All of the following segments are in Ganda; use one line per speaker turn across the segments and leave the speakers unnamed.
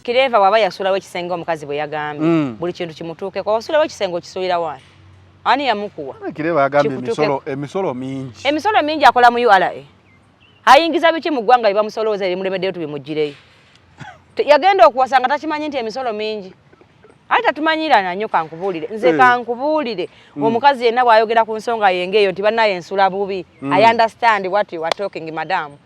Kireva waba yasulawo ekisenge omukazi bwe yagambye, buli kintu kimutuukeko. Wasulawo ekisenge okisuulira wani? Ani yamukuwa?
Kireva yagambye emisolo mingi.
Emisolo mingi akola mu URA. Ayingiza biki mu ggwanga bye bamusolooza ebimulemeddeyo tubimuggyireyo. Yagenda okuwasa nga takimanyi nti emisolo mingi. Aye tatumanyirana nnyo kankubuulire. Nze kankubuulire. Omukazi yenna bw'ayogera ku nsonga ye ng'eyo nti bannaye nsula bubi. I understand what you are talking, madam.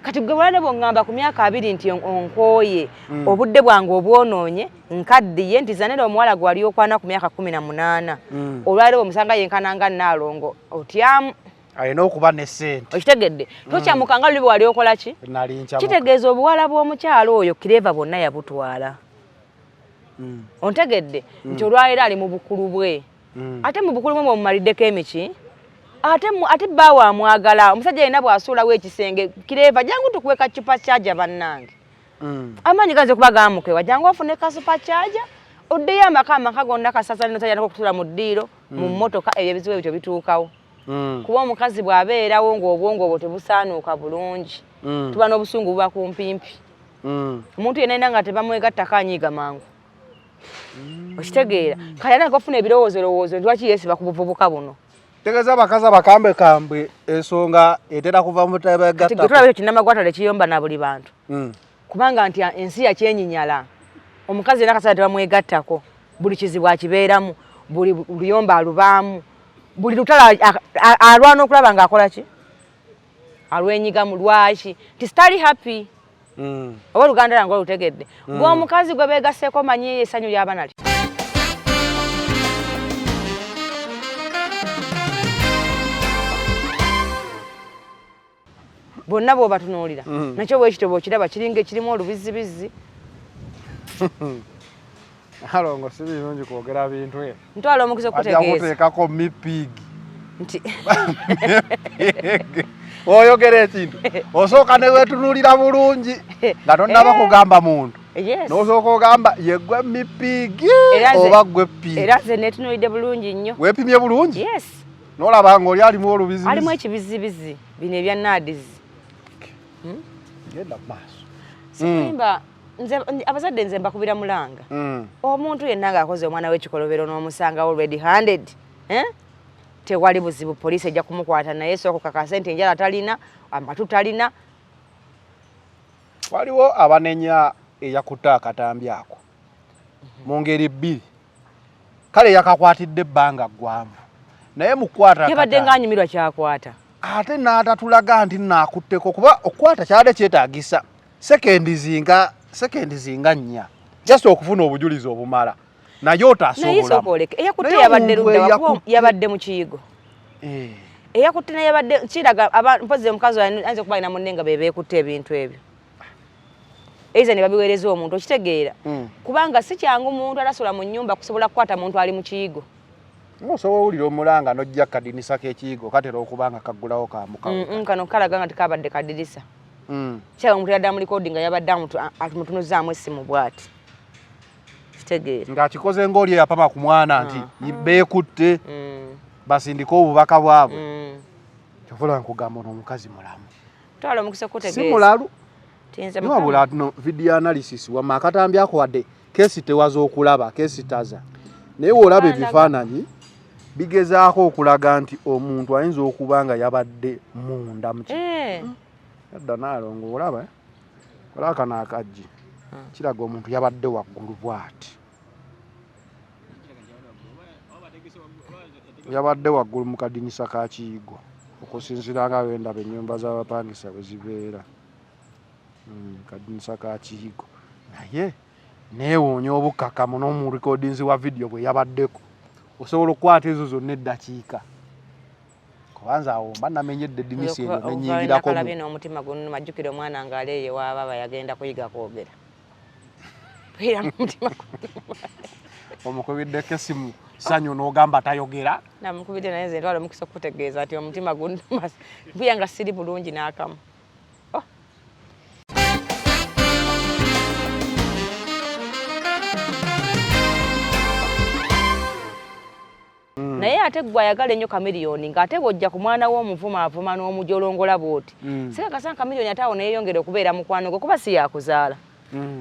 Kati gwe bwalade bw'oŋŋamba ku myaka 20 nti onkooye, obudde bwange obwonoonye, nkaddiye nti Zanera omuwala gwe wali okwana ku myaka 18. Olwaleero bw'omusanga yenkana nga Nnaalongo otyamu.
Alina okuba ne ssente.
Okitegedde? Tokyamuka nga luli bwe wali okola ki? Kitegeeza obuwala bw'omukyalo oyo Kireva bwonna yabutwala. Ontegedde nti olwaleero ali mu bukulu bwe. Ate mu bukulu bwe bw'omumaliddeko emiki? Ate bbaawe amwagala. Omusajja yenna bw'asuulawo ekisenge, Kireva jangu tukuwe ka cupa charger bannange. Amaanyi gayinza okuba gaamukewa, jangu ofune ka super charger, oddeyo amaka gonna kasasa n'omusajja n'okutuula mu ddiiro, mu mmotoka, ebyo ebizibu ebyo tebituukawo. Kuba omukazi bw'abeerawo ng'obwongo obwo tebusaanuuka bulungi, tuba n'obusungu buba kumpimpi. Omuntu yenna yenna nga tebamwegattako anyiiga mangu. Okitegeera? Kale ate okufuna ebirowoozolowoozo nti lwaki yeesiba ku buvubuka buno.
Tegeeza abakazi abakambekambwe ensonga etera kuva mu butabeegattako.
Kati gwe tulaba ekyo kinnamagwatale kiyomba na buli bantu. Kubanga nti ensi yakyenyinyala. Omukazi yenna akaseera tebamwegattako. Buli kizibu akibeeramu, buli luyombo alubaamu, buli lutalo alwana okulaba ng'akola ki? Alwenyigamu. Lwaki? Nti sitali happy. Oba Oluganda lwange olutegedde. Gwe omukazi gwe beegasseeko omanyi essanyu ly'aba nalyo. Bonna bw'obatunuulira. Nakyo bwekityo bw'okiraba kiringa ekirimu olubizibizzi.
Alongo si birungi kwogera bintu ebyo.
Ntwala omukisa okutegeeza.
Ajja kuteekako mipig.
Nti
oyogera ekintu osooka ne weetunuulira bulungi nga tonnaba kugamba muntu. N'osooka ogamba ye gwe mipigi oba gwe pigi.
Era nze neetunuulidde bulungi nnyo.
Weepimye bulungi?
Yes.
N'olaba ng'oli alimu olubizibizi.
Alimu ekibizibizi bino ebya naadizi.
Genda mu maaso.
Sikulimba. Nze abazadde nze mbakubira mulanga. Omuntu yenna ng'akoze omwana w'ekikolobero n'omusangawo red handed, Tewali buzibu, poliisi ejja kumukwata, naye sooka okakase nti enjala talina, amatu talina.
Waliwo abanenya eyakutte akatambi ako mu ngeri bbiri. Kale yakakwatidde ebbanga ggwanvu, naye mu kukwata
yabadde ng'anyumirwa kyakwata.
Ate n'atatulaga nti naakutteko, kuba okukwata kyabadde kyetaagisa sekendi zinga 4 just okufuna obujulizi obumala. Naye otasobola.
Naye sooka oleke. Eyakutte yabadde ludda wa, yabadde mu kiyigo. Eyakutte naye yabadde kiraga mpozzi omukazi ayinza okuba alina munne nga be beekutte ebintu ebyo. Eiza ne babiweereza omuntu, okitegeera. Kubanga si kyangu muntu atasula mu nnyumba kusobola kukwata muntu ali mu kiyigo.
Osobola owulira omulanga n'ojja kadirisa k'ekiyigo katera okuba nga kaggulawo kamuka.
Kano kalaga nga tekabadde kadirisa. Kiraga omuntu yadde amulikodinga yabadde amutunuzzaamu essimu bw'ati. Kitegeera.
Ng'akikoze ng'oli eyapama ku mwana nti beekutte basindike obubaka bwabwe. Kyova nkugamba ono omukazi mulamu.
Twala omukisa okutegeeza.
Si mulalu. Wabula no video analysis wamma akatambi ako wadde kesi tewaza okulaba, kesi taza. Naye w'olaba ebifaananyi bigezaako okulaga nti omuntu ayinza okuba nga yabadde munda mu Yadda Nnaalongo olaba, olaba kano akaggi kiraga omuntu yabadde waggulu bw'ati. Yabadde waggulu mu kadinisa ka kiyigo okusinziira nga bwe ndaba ennyumba z'abapangisa bwe zibeera. Kadinisa ka kiyigo. Naye neewuunya obukkakkamu n'omurekodinzi wa vidiyo bwe yabaddeko. Osobola okukwata ezo zonna eddakiika. Kubanza awo mba namenyedde eddinisa eryo ne nnyingirako mu.
Nakalabye n'omutima gunnuma, jjukira omwana ng'ali eyo ewa baaba yagenda kuyiga kwogera. Era n'omutima gunnuma.
Omukubiddeko essimu Ssanyu n'ogamba tayogera.
Namukubidde naye nze ntwala omukisa okukutegeeza nti omutima gunnuma. Mpuya nga siri bulungi n'akamu. Oh. Naye ate gwe ayagala ennyo Chameleone, ng'ate bw'ojja ku mwana w'omuvumaavuma n'omujolongola bw'oti, sikakasa Chameleone ate awo neyeyongera okubeera mukwano gwe, kuba si yakuzaala.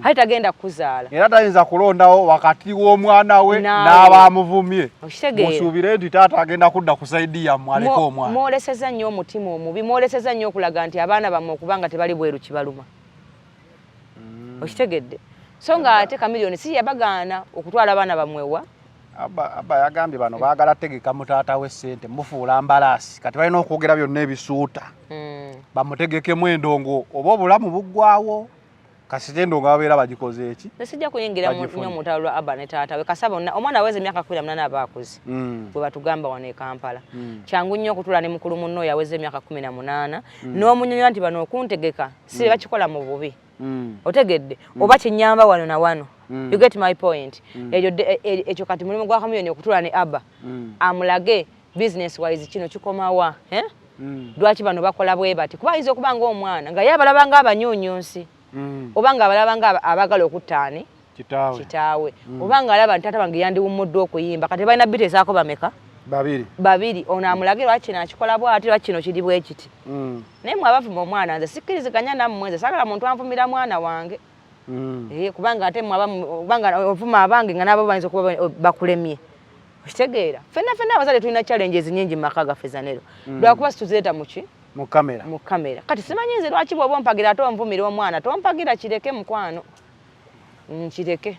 Ate tagenda kukuzaala.
Era tayinza kulondawo wakati w'omwana we n'abamuvumye. Musuubire nti taata agenda kudda ku side yammwe aleke omwana.
Mwoleseza nnyo omutima omubi, mwoleseza nnyo okulaga nti abaana bammwe okuba nga tebali bweru kibaluma. Okitegedde? So nga ate Chameleone si yabagaana okutwala abaana bammwe wa?
Abba yagambye bano baagala tegeka mutaata we ssente mufuula mbalaasi, kati balina okwogera byonna ebisuuta bamutegekemu endongo oba obulamu buggwawo, kasita endongo babeera bagikoze eki.
Sijja kuyingira nnyo mu lutalo lwa Abba ne taata we, kasa bonna omwana aweza emyaka 18 aba akuze, bwe batugamba wano e Kampala. Kyangu nnyo okutuula ne mukulu munno oyo aweza emyaka 18 n'omunyonyola nti bano okuntegeka si bakikola mu bubi. Otegedde? Oba kinyamba wano na wano. You get my point? Ekyo kati mulimu gwa Chameleone okutuula ne Abba amulage business wise kino kikomawa, eh? Lwaki bano bakola bwe bati? Kuba ayinza okuba ng'omwana nga ye abalaba ng'abanyuunyunsi, oba ng'abalaba nga abaagala okutta ani? Kitaawe. Oba ng'alaba nti taata wange yandiwummuddwa okuyimba, kati balina biteesaako bameka?
Babiri.
Ono amulage lwaki kino akikola bw'ati, lwaki kino kiri bwe kiti. Naye mwe abavuma omwana nze sikkiriziganya nammwe, nze saagala muntu anvumira mwana wange. Kubanga ate kubanga ovuma abange nga n'abo bayinza okuba bakulemye. Okitegeera? Ffenna ffenna abazadde tulina challenges nnyingi mu maka gaffe Zanero. Lwakuba situzireeta mu ki?
Mu kamera.
Mu kamera. Kati simanyi nze lwaki bw'oba ompagira ate onvumira omwana, tompagira, kireke mukwano. Nkireke.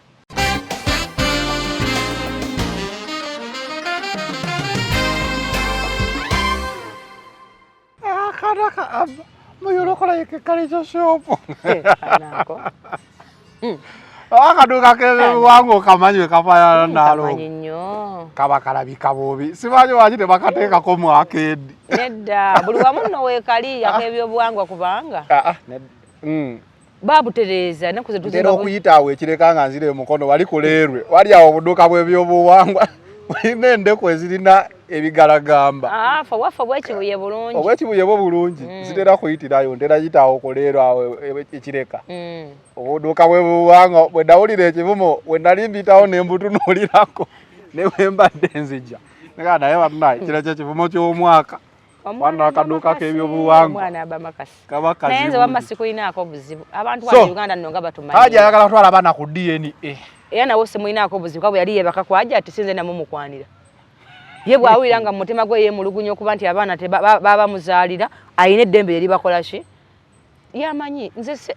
Akanaka aba muyolokola yekekalizo shopu. Akaduuka k'ebyobuwangwa okamanyi we kafaanana nalo.
Nkamanyi nnyo.
Kaba kalabika bubi. Simanyi lwaki tebakateekako mu akeedi.
Nedda, buli wamu nno weekali ak'ebyobuwangwa kubanga. Babutereeza ennaku ze
tuzimba. Ntera okuyita awo ekireka nga nzira emukono wali ku leerwe. Wali awo obuduuka bw'ebyobuwangwa. Bulina endeku ezirina ebigalagamba.
Afa waffe obw'ekibuye bulungi.
Obw'ekibuye bwo bulungi. Zitera kuyitirayo, ntera yita awo ku leerwe awo ekireka. Obuduuka bw'ebyobuwangwa bwe nawulira ekivumo we nali mbiyitawo ne mbutunuulirako ne bwe mbadde nzija. Naye naye bannaye kino kye kivumo ky'omwaka. Omwana akaduuka k'ebyobuwangwa.
Omwana aba makasi. Kaba kazibu. Naye nze wamma sikulinaako buzibu. Abantu wano Uganda nno nga batumanyi.
Haji ayagala kutwala abaana ku DNA.
Era nawe simulinaako buzibu kuba bwe yali yeebaka ku Haji ati sinze namumukwanira. Ye bw'awulira nga mu mutima gwe yeemulugunya okuba nti abaana baba muzaalira, alina eddembe lye libakola ki? Yamanyi nze se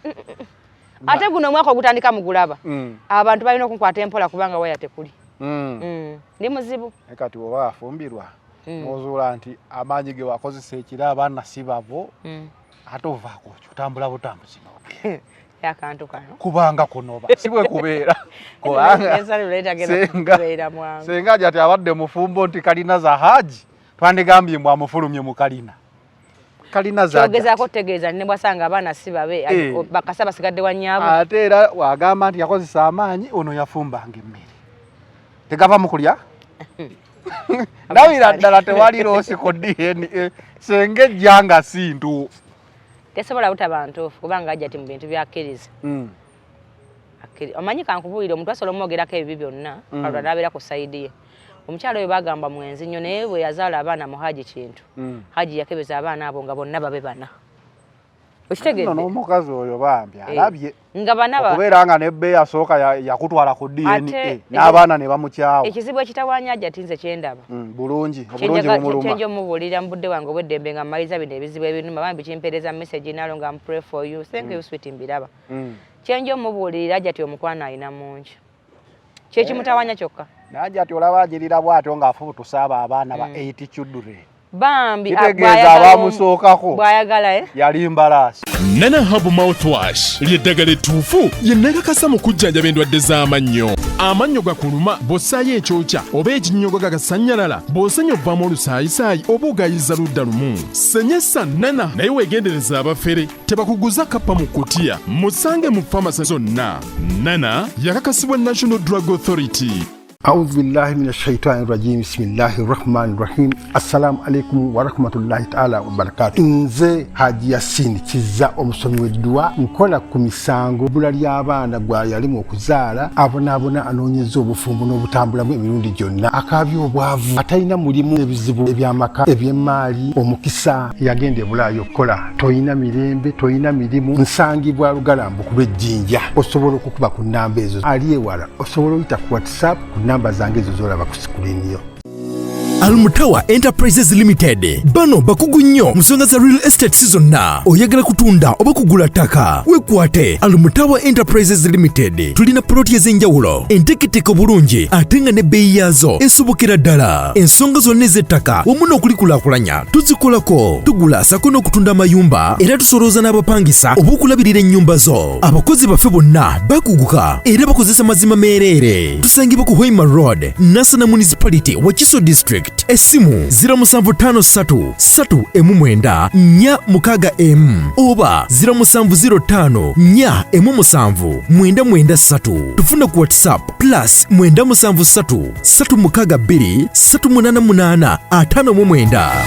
ate guno omwaka ogutandika mugulaba. Abantu balina okunkwata empola kubanga waya tekuli. Ndi muzibu.
Kati oba afumbirwa n'ozuula nti amaanyi ge wakozesa ekiro abaana si babo, ate ovaako ki? Otambula butambuzi n'ogenda.
Akantu kano.
Kubanga kunoba si bwe kubeera. Kubanga senga aja ati abadde mufumbo nti kalina za Haji, twandigambye mbu amufulumye mu kalina. Kalina za
Kyogezaako okutegeeza nti ne bw'asanga abaana si babe, bakasa basigadde wa nnyaabwe.
Ate era wagamba nti yakozesa amaanyi, ono yafumbanga emmere. Tegava mu kulya? Ndabira ddala tewali loosi ku DNA. Senga ejja nga si ntuufu.
Tesobola butaba ntuufu kubanga ajja ti mu bintu by'akkiriza. Omanyi kankubuulire, omuntu asobola omwogerako ebibi byonna, Katonda n'abeera ku sayidi ye. Omukyala oyo bagamba mwenzi nnyo, naye bwe yazaala abaana mu Haji Kintu, Haji yakebeza abaana abo nga bonna babe bana. Okitegedde?
Nno n'omukazi oyo bambi alabye.
Nga bana ba-
Okubeera nga ne bbe yasooka yakutwala ku DNA, n'abaana ne bamukyawa.
Ekizibu ekitawaanya Hajji ati nze kye ndaba.
Bulungi, obulungi bumuluma.
Kyenja omubuulira mu budde bwange obw'eddembe nga mmaliza bino ebizibu ebinuma, bambi kimpeereza message nalo nga pray for you. Thank you sweet, mbiraba. Kyenja omubuulirira Hajji ati omukwano alina mungi. Kye kimutawaanya kyokka.
Naye ati olaba anyirira bw'atyo ng'afubutusa abo abaana ba 8 children.
Bambi,
kitegeeza abamusookako
bw'ayagala, eh?
Yali mbalaasi.
Nana Herbal Mouthwash ly'eddagala ettuufu lye nakakasa mu kujjanjaba endwadde z'amannyo. Amannyo gakuluma bw'ossaayo ekyokya oba ekinnyogo gagasannyalala, bw'osenya ovaamu olusaayisaayi oba ogayiza ludda lumu. Senyesa Nana, naye weegendereza abafere tebakuguza kappa mu kutiya. Musange mu famasi zonna. Nana yakakasibwa National Drug Authority.
Audhu billahi min ashaitani rajim. Bismillahi rahmani rahim. Assalamu alaikum warahmatullahi taala wabarakatu. Nze Haji Yasini Kiza, omusomi w'edduwa, nkola ku misango bbula ly'abaana gwa yalimu okuzaala, abonaabona, anoonyeza obufumbo n'obutambulamu emirundi gyonna, akaabya obwavu, atalina mulimu, ebizibu eby'amaka, eby'emmaali, omukisa yagenda ebulaayo okukola, toyina mirembe, toyina mirimu. Nsangibwa Lugalambu ku lw'Ejjinja. Osobola okukuba ku nnamba ezo. Ali ewala osobola oyita ku WhatsApp ku namba zange ezo zolaba ku screen yo.
Almutawa Enterprises Limited bano bakugu nnyo mu nsonga za real estate zonna. Oyagala kutunda oba kugula ttaka, wekwate Almutawa Enterprises Limited. Tulina poloti ez'enjawulo enteeketeke obulungi ate nga n'ebbeeyi yaazo esobokera ddala. Ensonga zonna ez'ettaka wamu n'okulikulaakulanya tuzikolako. Tugula sako n'okutunda amayumba, era tusolooza n'abapangisa oba okulabirira ennyumba zo. Abakozi baffe bonna bakuguka era bakozesa mazima meereere. Tusangibwa ku Hoima Road, Nansana Municipality, Wakiso District. Essimu 0753 319 461 oba 0705 417 993. Tufuna ku WhatsApp +973 362 388 59.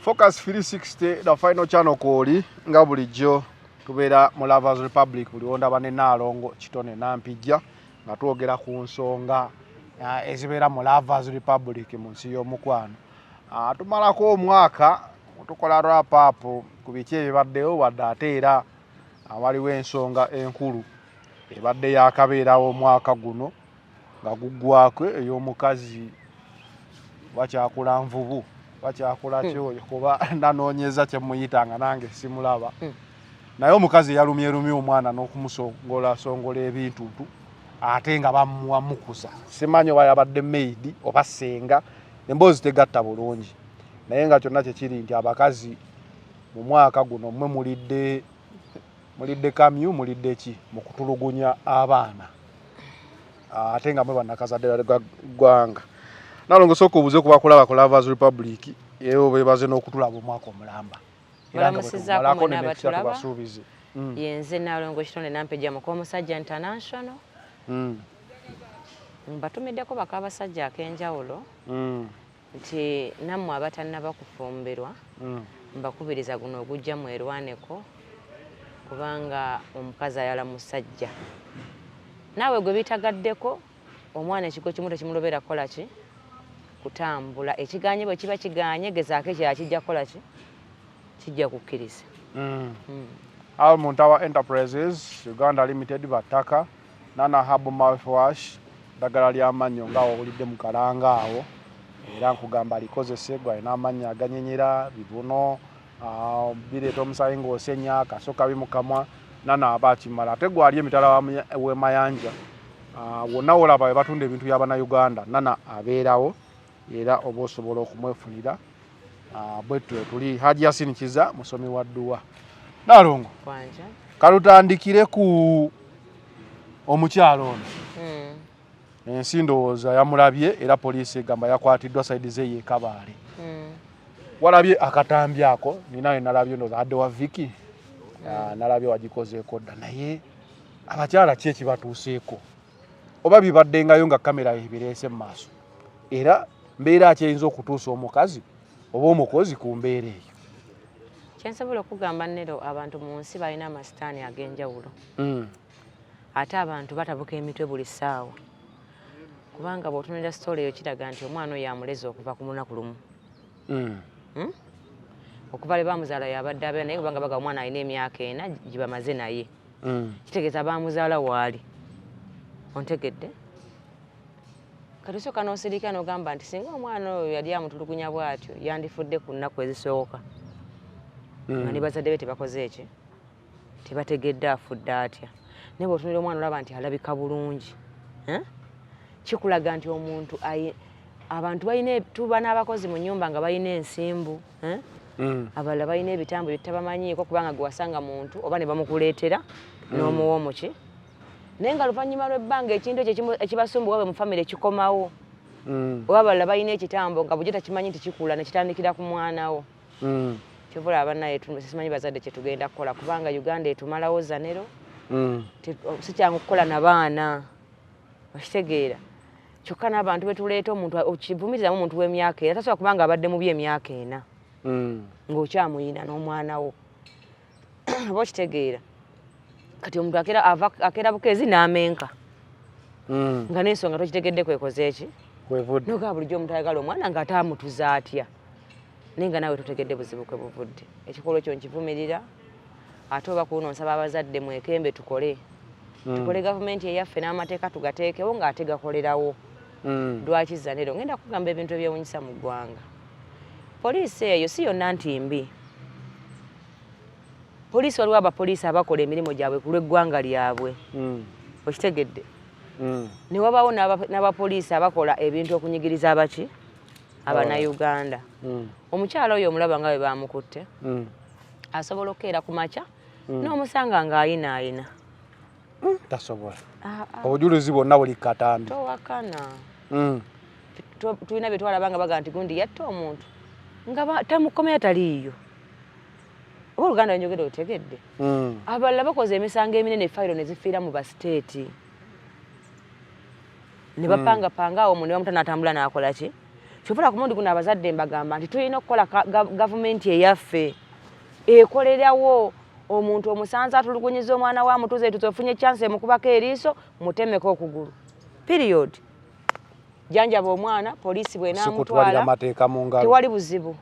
Focus 360, the final channel kwoli. Nga bulijjo tubeera mu Lovers Republic, buli wondaba ne Naalongo Kitone Nampijja nga twogera ku nsonga ezibeera mu Lovers Republic, mu nsi y'omukwano. Tumalako omwaka, tukola wrap up ku biki ebibaddewo, wadde ate era waliwo ensonga enkulu ebadde yakabeerawo omwaka guno nga guggwako, ey'omukazi bakyakula nvubu, bakyakula kyoyo, kuba nanoonyeza kyemuyita nga nange simulaba. Naye omukazi eyalumyerumye omwana n'okumusongolasongola ebintuntu ate nga bamuwamukuza, simanyi oba yabadde maid oba senga, emboozi tegatta bulungi. Naye nga kyonna kyekiri nti abakazi mu mwaka guno mmwe mulidde kamyu, mulidde ki mu kutulugunya abaana ate nga mwe bannakazadde ggwanga. Nalongo, sooka obuze kuba kulaba ku Lovers Republic, era obeebaze n'okutulaba omwaka omulamba. Era nga bwe
Balamusizzaako
tumalako
mwenna
ne nekisa
abatulaba.
tubasuubize.
Yenze Nalongo Kitonde Nampejja, muka omusajja international. Mbatumiddeko baka abasajja ak'enjawulo nti nammwe abatannaba kufumbirwa, mbakubiriza guno ogujja mwerwaneko, kubanga omukazi ayala musajja. Naawe gwe bitagaddeko, omwana ekigo kimu tekimulobera kukola ki, kutambula. Ekiganye bwe kiba kiganye, gezaako ekirala, kijja kukola ki, kijja kukkiriza.
Almuntawa Enterprises Uganda Limited, battaka Nana Herbal Mouthwash, ddagala ly'amannyo nga wawulidde mu kalanga awo, era nkugamba likozese gwe alina amannyo aganyenyera, bibuno bireeta omusaayi ng'osenya, kaso kabi mu kamwa, Nana aba akimala. Ate gwe ali emitala w'emayanja, wonna wolaba we batunda ebintu by'Abannayuganda, Nana abeerawo era oba osobola okumwefunira. Bwetyo tuli. Haji Yasin Kiza, musomi wa dduwa. Nalongo,
Kwanja.
kalutandikire ku omukyalo ono. Ensi ndowooza yamulabye, era poliisi egamba yakwatiddwa side ze yekabaale. Walabye akatambi ako? Ninawe nalabye, ndowooza adde wa Viki. Nalabye wagikozeeko dda. Naye abakyala ki ekibatuuseeko, oba bibaddengayo nga kamera ebireese mu maaso? Era mbeera ki eyinza okutuusa omukazi oba omukozi ku mbeera eyo?
Kyensobola okugamba Nero, abantu mu nsi balina amasitaani ag'enjawulo, ate abantu batabuka emitwe buli ssaawa, kubanga bw'otunulira story eyo kiraga nti omwana oyo amuleze okuva ku lunaku lumu. Okuva lwe bamuzaala yabadde abeera naye, kubanga baga omwana alina emyaka 4 gye bamaze naye. Kitegeeza bamuzaala waali. Ontegedde? Kati osooka n'osirika n'ogamba nti singa omwana oyo yali amutulugunya bw'atyo, yandifudde ku nnaku ezisooka nga ne bazadde be tebakoze eki, tebategedde afudde atya. Naye bw'otunulira omwana olaba nti alabika bulungi. Eh? Kikulaga nti omuntu abantu balina, tuba n'abakozi mu nnyumba nga balina ensimbu, eh? Abalala balina ebitambo bye tutabamanyiiko, kubanga gwe wasanga muntu oba ne bamukuleetera n'omuwa omuki, naye nga luvannyuma lw'ebbanga ekintu ekyo ekibasumbuwa bwe mu famire kikomawo. Oba abalala balina ekitambo nga bujja takimanyi nti kikula ne kitandikira ku mwana wo. Kyova olaba bannaye simanyi bazadde kye tugenda kukola, kubanga Uganda etumalawo zanero. Si kyangu kukola na baana, okitegeera? Kyokka n'abantu betuleeta, omuntu okivumirizamu, omuntu w'emyaka ena tasobola kubanga abadde mubi emyaka 4 ng'okyamuyina n'omwana wo, oba okitegeera? Kati omuntu akeera bukeezi n'amenka nga n'ensonga tokitegedde kwekoze eki.
Kwevudde.
Nogaa bulijjo omuntu ayagala omwana ng'ate amutuza atya, naye nga naawe totegedde buzibu kwe buvudde. Ekikolwa ekyo nkivumirira. Ate oba kuno nsaba abazadde mwekembe, tukole tukole gavumenti eyaffe n'amateeka tugateekewo ng'ate gakolerawo. Lwaki Zanero ngenda kugamba ebintu ebyewunyisa mu ggwanga? Poliisi eyo si yonna nti mbi. Poliisi, waliwo abapoliisi abakola emirimu gyabwe ku lw'eggwanga lyabwe, okitegedde? Ne wabaawo n'abapoliisi abakola ebintu okunyigiriza abaki, Abannayuganda. Omukyala oyo omulaba nga bwe bamukutte, asobola okukeera ku makya n'omusanga ng'ayinaayina.
Tasobola.
Ah, ah,
Obujulizi bwonna buli katambi.
Towakana. Tulina bye twalaba nga baga nti gundi yatta omuntu nga tamukomera, taliiyo. Oba oluganda njogera otegedde? Abalala bakoze emisango eminene, fayiro ne zifiira mu basiteeti ne bapangapanga awo, omuntu ne bamuta n'atambula n'akola ki. Kyova ku mulundi guno abazadde mbagamba nti tulina okukola gavumenti eyaffe ekolerawo. Omuntu omusanze atulugunyiza omwana wa mutuze tuze, ofunye chance emukubako eriiso, mutemeko okugulu, period. Janjaba omwana, poliisi
Si kutwalira
bw'enaamutwala
mateeka mu ngalo.
Tewali buzibu,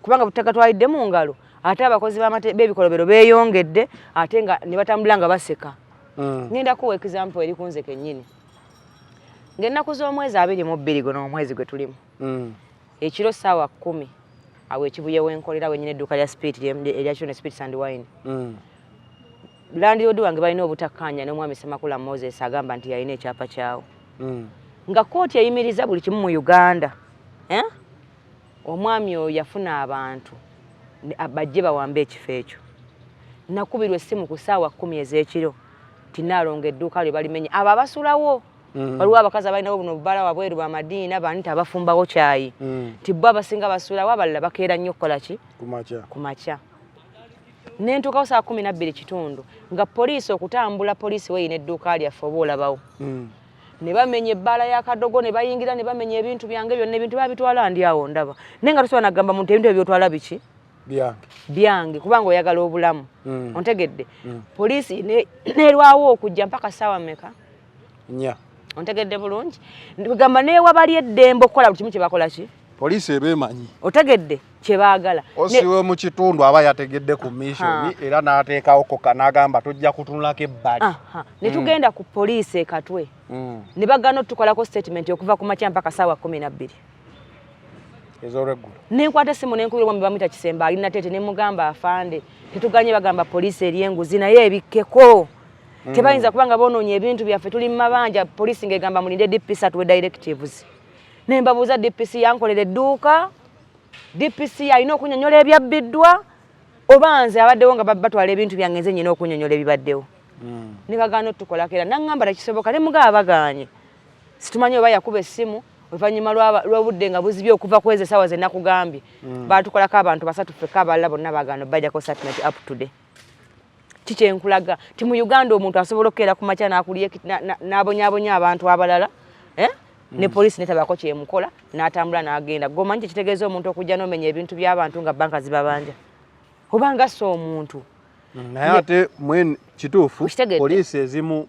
kubanga butagatwalidde mu ngalo, ate abakozi b'ebikolobero beeyongedde, ate nga ne batambula nga baseka. Ngenda kuwa example eri kunze kennyini. Ng'ennaku z'omwezi 22, guno omwezi gwe tulimu, ekiro ssaawa 10, awo Ekibuye wenkolera wenyina edduuka lya spirit erya Kyone Spirits and Wine, landlord wange balina obutakkaanya n'omwami Semakula Moses, agamba nti yalina ekyapa kyawo. Nga kooti eyimiriza buli kimu mu Uganda, eh? Omwami oyo yafuna abantu bajje bawambe ekifo ekyo. Nakubirwa essimu ku ssaawa 10 ez'ekiro tinaalonga edduuka lye balimenye. Abo abasulawo, waliwo abakazi abalinawo buno obubaala wabweru, bamadiina bani, abafumbawo kyayi, nti bo abasinga basulawo, abalala bakeera nnyo okukola ki?
Kumakya.
Ku makya. Nentuukawo saa 12 kitundu nga poliisi okutambula, poliisi weyina edduuka lyaffe oba olabawo, ne bamenya ebbaala y'akadogo ne bayingira ne bamenya ebintu byange byonna. Ebintu babitwala, ndi awo ndaba, naye nga tosobola nagamba muntu ebintu ebyo byotwala biki?
Byange.
Byange, kubanga oyagala obulamu. Ontegedde? Poliisi nerwawo okujja mpaka ssaawa meka?
4.
Ontegedde bulungi? Gamba newa bali eddembe okukola buli kimu kyebakola ki.
Poliisi eba emanyi.
Otegedde kyebaagala?
Osiwe mu kitundu aba yategedde ku mission era n'ateekawo koka n'agamba tujja kutunulako ebbali.
Aha. Ne tugenda ku poliisi ekatwe, ne bagaana otukolako statement okuva ku makya mpaka saawa 12
ez'olweggulo.
Nenkwata essimu nenkubira omwami bamwita Kisemba, ali Natete, ne mugamba, "Afande, tetuganye, bagamba poliisi eri enguzi, naye ebikkeko tebayinza kubanga boonoonya ebintu byaffe, tuli mu mabanja." Poliisi ng'egamba mulinde DPC atuwe directives. Ne mbabuuza, DPC yankolera edduuka? DPC alina okunyonyola ebyabbiddwa, oba nze abaddewo nga batwala ebintu byange nze nyina okunyonyola ebibaddewo? Ne bagaana otukolako, era naŋŋamba tekisoboka. Ne mugaba bagaanye, situmanyi oba yakuba essimu oluvannyuma lw'obudde nga buzibye okuva kwezi essaawa ze nakugambye. Baatukolako abantu basatu ffekka, abalala bonna bagaana obajjako statement up today. Kikyenkulaga ti mu Uganda omuntu asobola okukeera ku makya n'akulya n'abonyaabonya abantu abalala, eh? Ne poliisi netabako kyemukola, n'atambula n'agenda. Gwe omanyi kyekitegeeza omuntu okujja n'omenya ebintu by'abantu nga banka zibabanja, obanga si omuntu?
Naye ate mwene kituufu.
Okitegedde?
Poliisi ezimu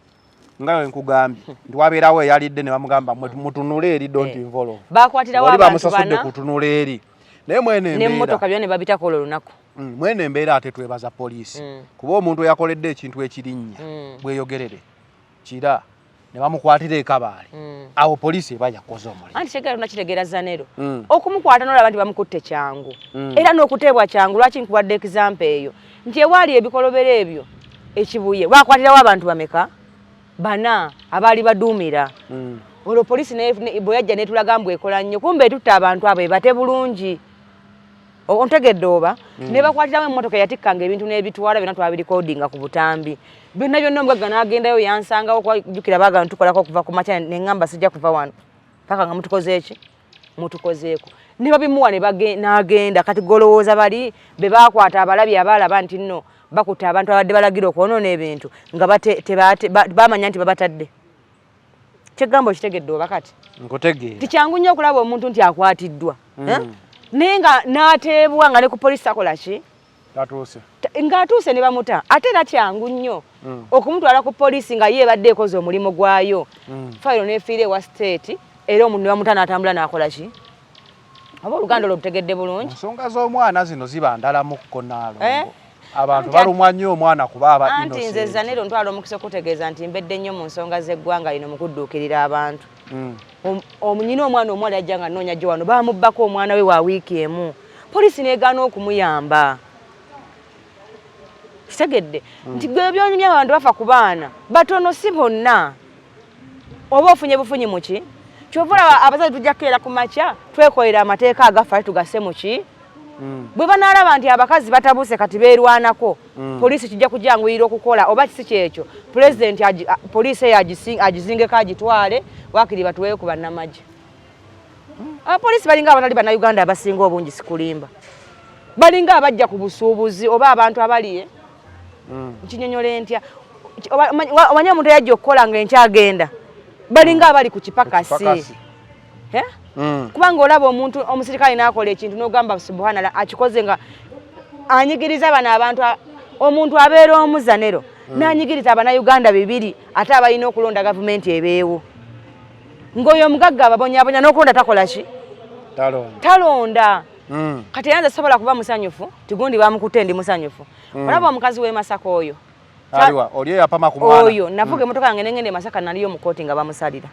nga we nkugambye nti wabeerawo eyalidde ne bamugamba, "Mwe mutunule eri, don't involve."
Bakwatirawo
Wali
abantu
bamusasudde
bana
kutunula eri, naye mwene
n'emmotoka
embeera
byonna ne babitako olwo olunaku.
Mwene embeera ate twebaza poliisi, kuba omuntu eyakoledde ekintu ekirinnya bweyogerere kira ne bamukwatira ekabaale, awo poliisi eba yakoze omulimu.
Anti kyegera nakitegeera Zanero, okumukwata nolaba nti bamukutte kyangu, era n'okuteebwa kyangu. Lwaki nkuwadde example eyo? Nti ewaali ebikolobero ebyo Ekibuye, bakwatirawo abantu bameka? Bana abaali baduumira. Olwo poliisi bwe yajja netulaga mbu ekola nnyo, kumbe etutta abantu abo ebate bulungi. Ontegedde oba? Ne bakwatirawo emmotoka eyatikkanga ebintu n'ebitwala byonna, twabirikodinga ku butambi byonna byonna. Omugagga n'agendayo yansangawo, kwajjukira baagala tukolako okuva ku makya, ne ŋŋamba sijja kuva wano paka nga mutukoze eki, mutukozeeko. Ne babimuwa ne n'agenda. Kati golowooza bali be bakwata abalabi abalaba nti nno bakutte abantu abadde balagira okwonoona ebintu nga bamanya nti babatadde. Kyegamba okitegedde oba kati?
Nkutegeera.
Tikyangu nnyo okulaba omuntu nti akwatiddwa. Naye nga n'ateebwa nga ne ku poliisi takola ki?
Tatuuse.
Ng'atuuse ne bamuta. Ate era kyangu nnyo okumutwala ku poliisi nga ye ebadde ekoze omulimu gwayo. Fayiro n'efiira ewa state era omuntu ne bamuta n'atambula n'akola ki? Oba oluganda olwo lutegedde bulungi?
Ensonga z'omwana zino ziba ndala mu kko Nnaalongo. Abantu balumwa nnyo omwana kuba aba
innocent. Anti nze Zanero ntwala omukisa okutegeeza nti mbedde nnyo mu nsonga z'eggwanga lino mu kudduukirira abantu. Nyina omwana omuwala yajja nga nnoonya gye wano baamubbako omwana we wa wiiki emu. Poliisi n'egaana okumuyamba. Kitegedde nti gwe byonyumya abantu bafa ku baana batono si bonna. Oba ofunye bufunyi muki? Kyova olaba abazadde tujja kukeera ku makya twekolera amateeka agafa tugase muki? Bwe banaalaba nti abakazi batabuse kati beerwanako, poliisi kijja kujanguyira okukola oba kisi kyekyo pulezidenti poliisi eyo agizingeko agitwale waakiri batuweeyo ku bannamagye. Abapoliisi balinga abatali bannayuganda abasinga obungi sikulimba. Balinga abajja ku busuubuzi oba abantu abali nkinyonyola ntya omanyi omuntu eyajja okukola nga enkyagenda balinga abali ku kipakasi. Kubanga olaba omuntu omusirikale n'akola ekintu n'ogamba subhanallah akikoze nga anyigiriza bano abantu omuntu abeera omuzanero n'anyigiriza abannayuganda bibiri ate abalina okulonda gavumenti ebeewo ng'oyo omugagga ababonyabonya n'okulonda takola ki? Talonda. Kati era nze sobola kuba musanyufu tigundi bamukutte ndi musanyufu. Olaba omukazi w'e Masaka oyo
aliwa oli eyapama ku mwana
oyo navuga emmotoka yange nengenda e Masaka naliyo mu kkooti nga bamusalira.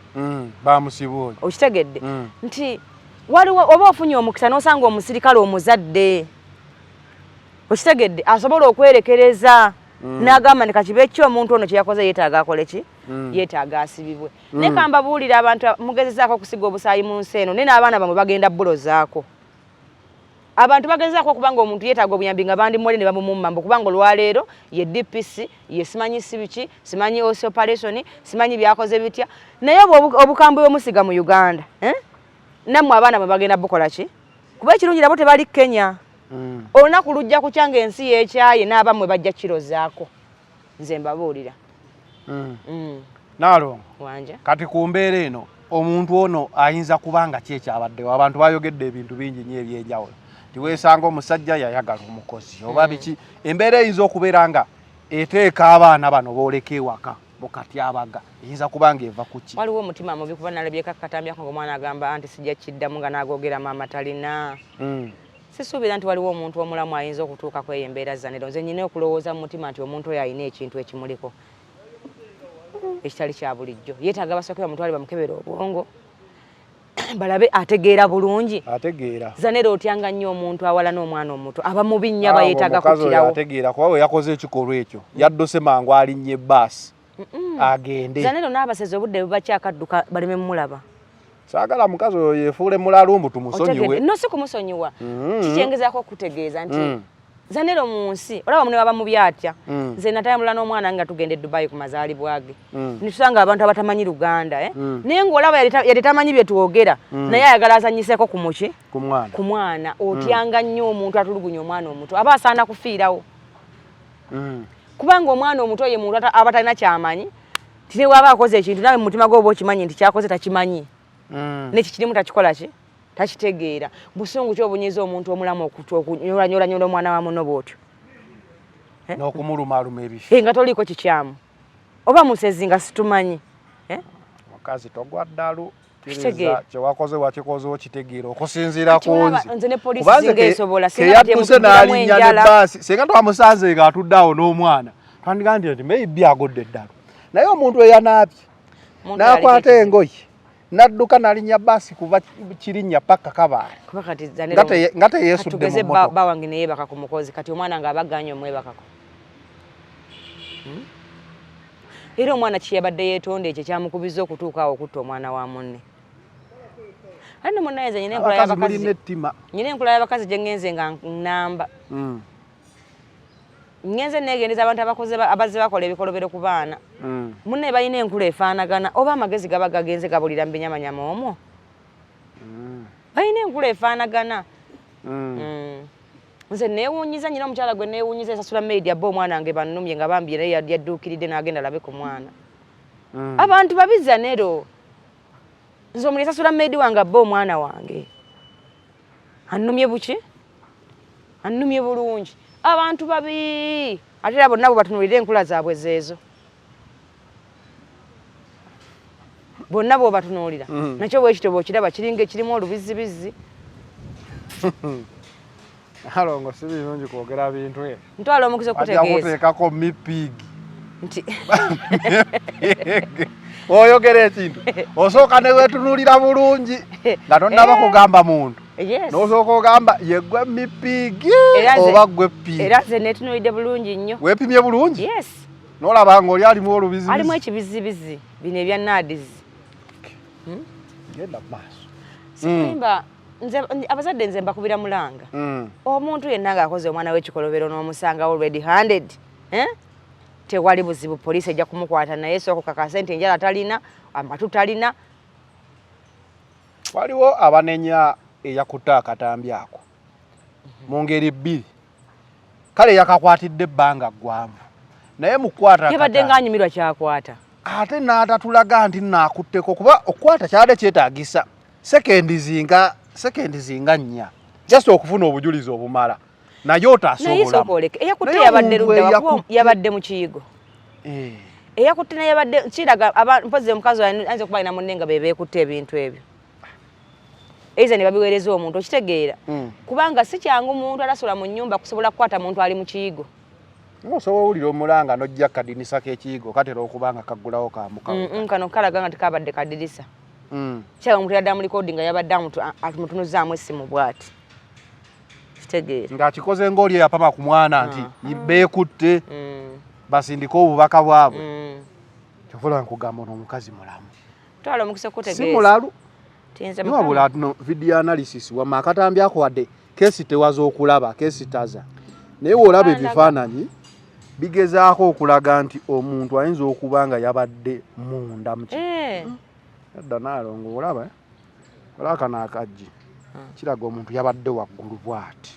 Bamusiba oyo.
Okitegedde nti waliwo oba ofunye omukisa n'osanga omusirikale omuzadde okitegedde asobola okwerekereza n'agamba nti kakibe ki omuntu ono kye yakoze yeetaaga akole ki? Yeetaaga asibibwe. Naye kambabuulira abantu mugezezaako okusiga obusaayi mu nsi eno naye n'abaana bamwe bagenda bulozaako. Abantu bagezaako okuba nga omuntu yeetaaga obuyambi nga bandimuwale ne bamumumma mbu kubanga olwaleero ye DPC ye simanyi si biki simanyi OC operation simanyi byakoze bitya naye obukambwe bwemusiga mu Uganda nammwe abaana bwe bagenda bukola ki? Kuba ekirungi nabo tebali Kenya. Olunaku lujja kukya ng'ensi yeekyaye n'abammwe bajja kirozaako. Nze mbabuulira.
Naalongo.
Wanja.
Kati ku mbeera eno omuntu ono ayinza kuba nga ki ekyabaddewo? Abantu bayogedde ebintu bingi nnyo ebyenjawulo. Tiweesanga omusajja yayagala omukozi oba biki. Embeera eyinza okubeera nga eteeka abaana bano booleka ewaka mu katyabaga eyinza kuba nga eva ku ki?
Waliwo omutima mubi kuba nalabyeko akatambi ako ng'omwana agamba anti sijja kiddamu nga n'agoogera maama talina. Sisuubira nti waliwo omuntu omulamu ayinza okutuuka ku eyo embeera Zanero. Nze nnina okulowooza mu mutima nti omuntu oyo alina ekintu ekimuliko ekitali kya bulijjo. Yeetaaga basooke bamutwale bamukebere obwongo balabe ategeera bulungi.
Ategeera.
Zanero otyanga nnyo omuntu awala n'omwana omuto aba mubi nnyo aba yeetaaga kuttirawo.
Ategeera kuba bwe yakoze ekikolwa ekyo yadduse mangu alinnye bbaasi agende.
Zanero n'abasezi obudde bubakyakadduka baleme mmulaba.
Saagala mukazi oyo yeefuule mulalu mbu tumusonyiwe.
No si kumusonyiwa. Kikyengezaako okutegeeza nti Zanero mu nsi olaba mune baba mubi atya. Nze natambula n'omwana nga tugenda e Dubai ku mazaalibwa ge. Nitusanga abantu abatamanyi Luganda naye ng'olaba yali tamanyi bye twogera naye ayagala azanyiseeko ku muki? Ku mwana. Otyanga nnyo omuntu atulugunya omwana omuto aba asaana kufiirawo. Kubanga omwana omuto ye muntu aba talina kyamanyi. Tine waba akoze ekintu nawe mu mutima gwe oba okimanyi nti kyakoze takimanyi. N'ekikirimu takikola ki? Takitegeera. Busungu ki obunyiiza omuntu omulamu okunyolanyolanyoola omwana wa munno bw'otyo?
N'okumulumaaluma ebifi.
Nga toliiko kikyamu. Oba musezi nga situmanyi.
Mukazi togwa ddalu. Kitegeera. Kyewakoze wakikoze okitegeera okusinziira ku nze.
Nze ne poliisi singa esobola.
Keyadduse n'alinnya ne bbaasi. Singa twamusanze ng'atudde awo n'omwana. Twandigambye nti maybe agudde eddalu. Naye omuntu eyanaabye n'akwata engoye n'adduka n'alinnya bbaasi kuva Kirinnya paka Kabaale. Nga teyeesudde mu mmotoka.
Bba wange ne yeebaka ku mukozi kati omwana ng'abaganye omwebakako. Era omwana kye yabadde yeetonda ekyo kyamukubiza okutuuka awo okutta omwana wa munne. Ate nno munnaye nze nnina enkola y'abakazi. Nnina enkola y'abakazi gye ŋŋenze nga nnamba. Ŋŋenze neegendeza abantu abakoze abazze bakola ebikolobero ku baana. Munnaye balina enkula efaanagana oba amagezi gaba gagenze gabulira mu binyamanyama omwo. Balina enkula efaanagana. Nze neewuunyiza nnyina omukyala gwe neewuunyiza esasula maid abba omwana wange bannumye nga bambi naye yadduukiridde n'agenda alabe ku mwana. Abantu babi Zanero. Nze omuli sasula maid wange abba omwana wange. Annumye buki? Annumye bulungi. Abantu babi. Ate era bonna bwe batunuulira enkula zaabwe zeezo. Bonna bw'obatunuulira. Nakyo bwekityo bw'okiraba kiringa ekirimu olubizibizzi.
Alongo si birungi kwogera bintu ebyo.
Ntwala omukisa
Ajja
okutegeeza
kuteekako mipig.
nti
Oyogera ekintu osooka ne weetunuulira bulungi nga tonnaba kugamba muntu.
yes.
N'osooka ogamba ye ggwe mipigi
Era nze-
oba ggwe pig.
Era nze neetunuulidde bulungi nnyo.
Weepimye bulungi
Yes.
n'olaba ng'oli alimu olubizibizi.
Alimu ekibizibizi bino ebya naadizi.
Genda mu maaso.
Sikulimba nze abazadde nze mbakubira mulanga. Omuntu yenna ng'akoze omwana w'ekikolobero n'omusangawo red handed, eh? Tewali buzibu, poliisi ejja kumukwata, naye sooka okakase nti enjala talina, amatu talina.
Waliwo abanenya eyakutte akatambi ako mu ngeri bbiri. Kale yakakwatidde ebbanga ggwanvu naye mu kukwata
Yabadde
akatambi,
ng'anyumirwa kyakwata.
ate n'atatulaga nti naakutteko, kuba okukwata kyabadde kyetaagisa sekendi zinga 4 just okufuna obujulizi obumala, naye
Naye
otaasobolamu.
sooka oleke eyakutte
Naye
yabadde
omuntu
ludda wa? Kuba
eyakutte-
yabadde mu kiyigo. Eyakutte naye yabadde kiraga mpozi omukazi oyo ayinza okuba alina munne nga be beekutte ebintu ebyo. Eiza ne babiweereza omuntu, okitegeera. Kubanga si kyangu muntu atasula mu nnyumba kusobola kukwata muntu ali mu kiyigo.
Ng'osobola owulira omulanga n'ojja kadinisa k'ekiyigo katera okuba nga kaggulawo kambuka.
Kano kalaga nga tekabadde kadirisa. Kiraga omuntu yadde amulikodinga nga yabadde amutunuzaamu essimu bw'ati. Kitegeera.
Ng'akikoze ng'oli eyapama ku mwana nti beekutte basindike obubaka bwabwe. Kyova olaba nkugamba ono omukazi mulamu.
Twala omukisa
Si
okutegeeza.
mulalu.
Nti nze
Naye wabula no video analysis wamma akatambi ako wadde kesi tewaza okulaba kesi taza. Naye w'olaba ebifaananyi bigezaako okulaga nti omuntu ayinza okuba nga yabadde munda mu Edda Naalongo olaba, eh? Olaba kano akaggi kiraga omuntu yabadde waggulu bw'ati.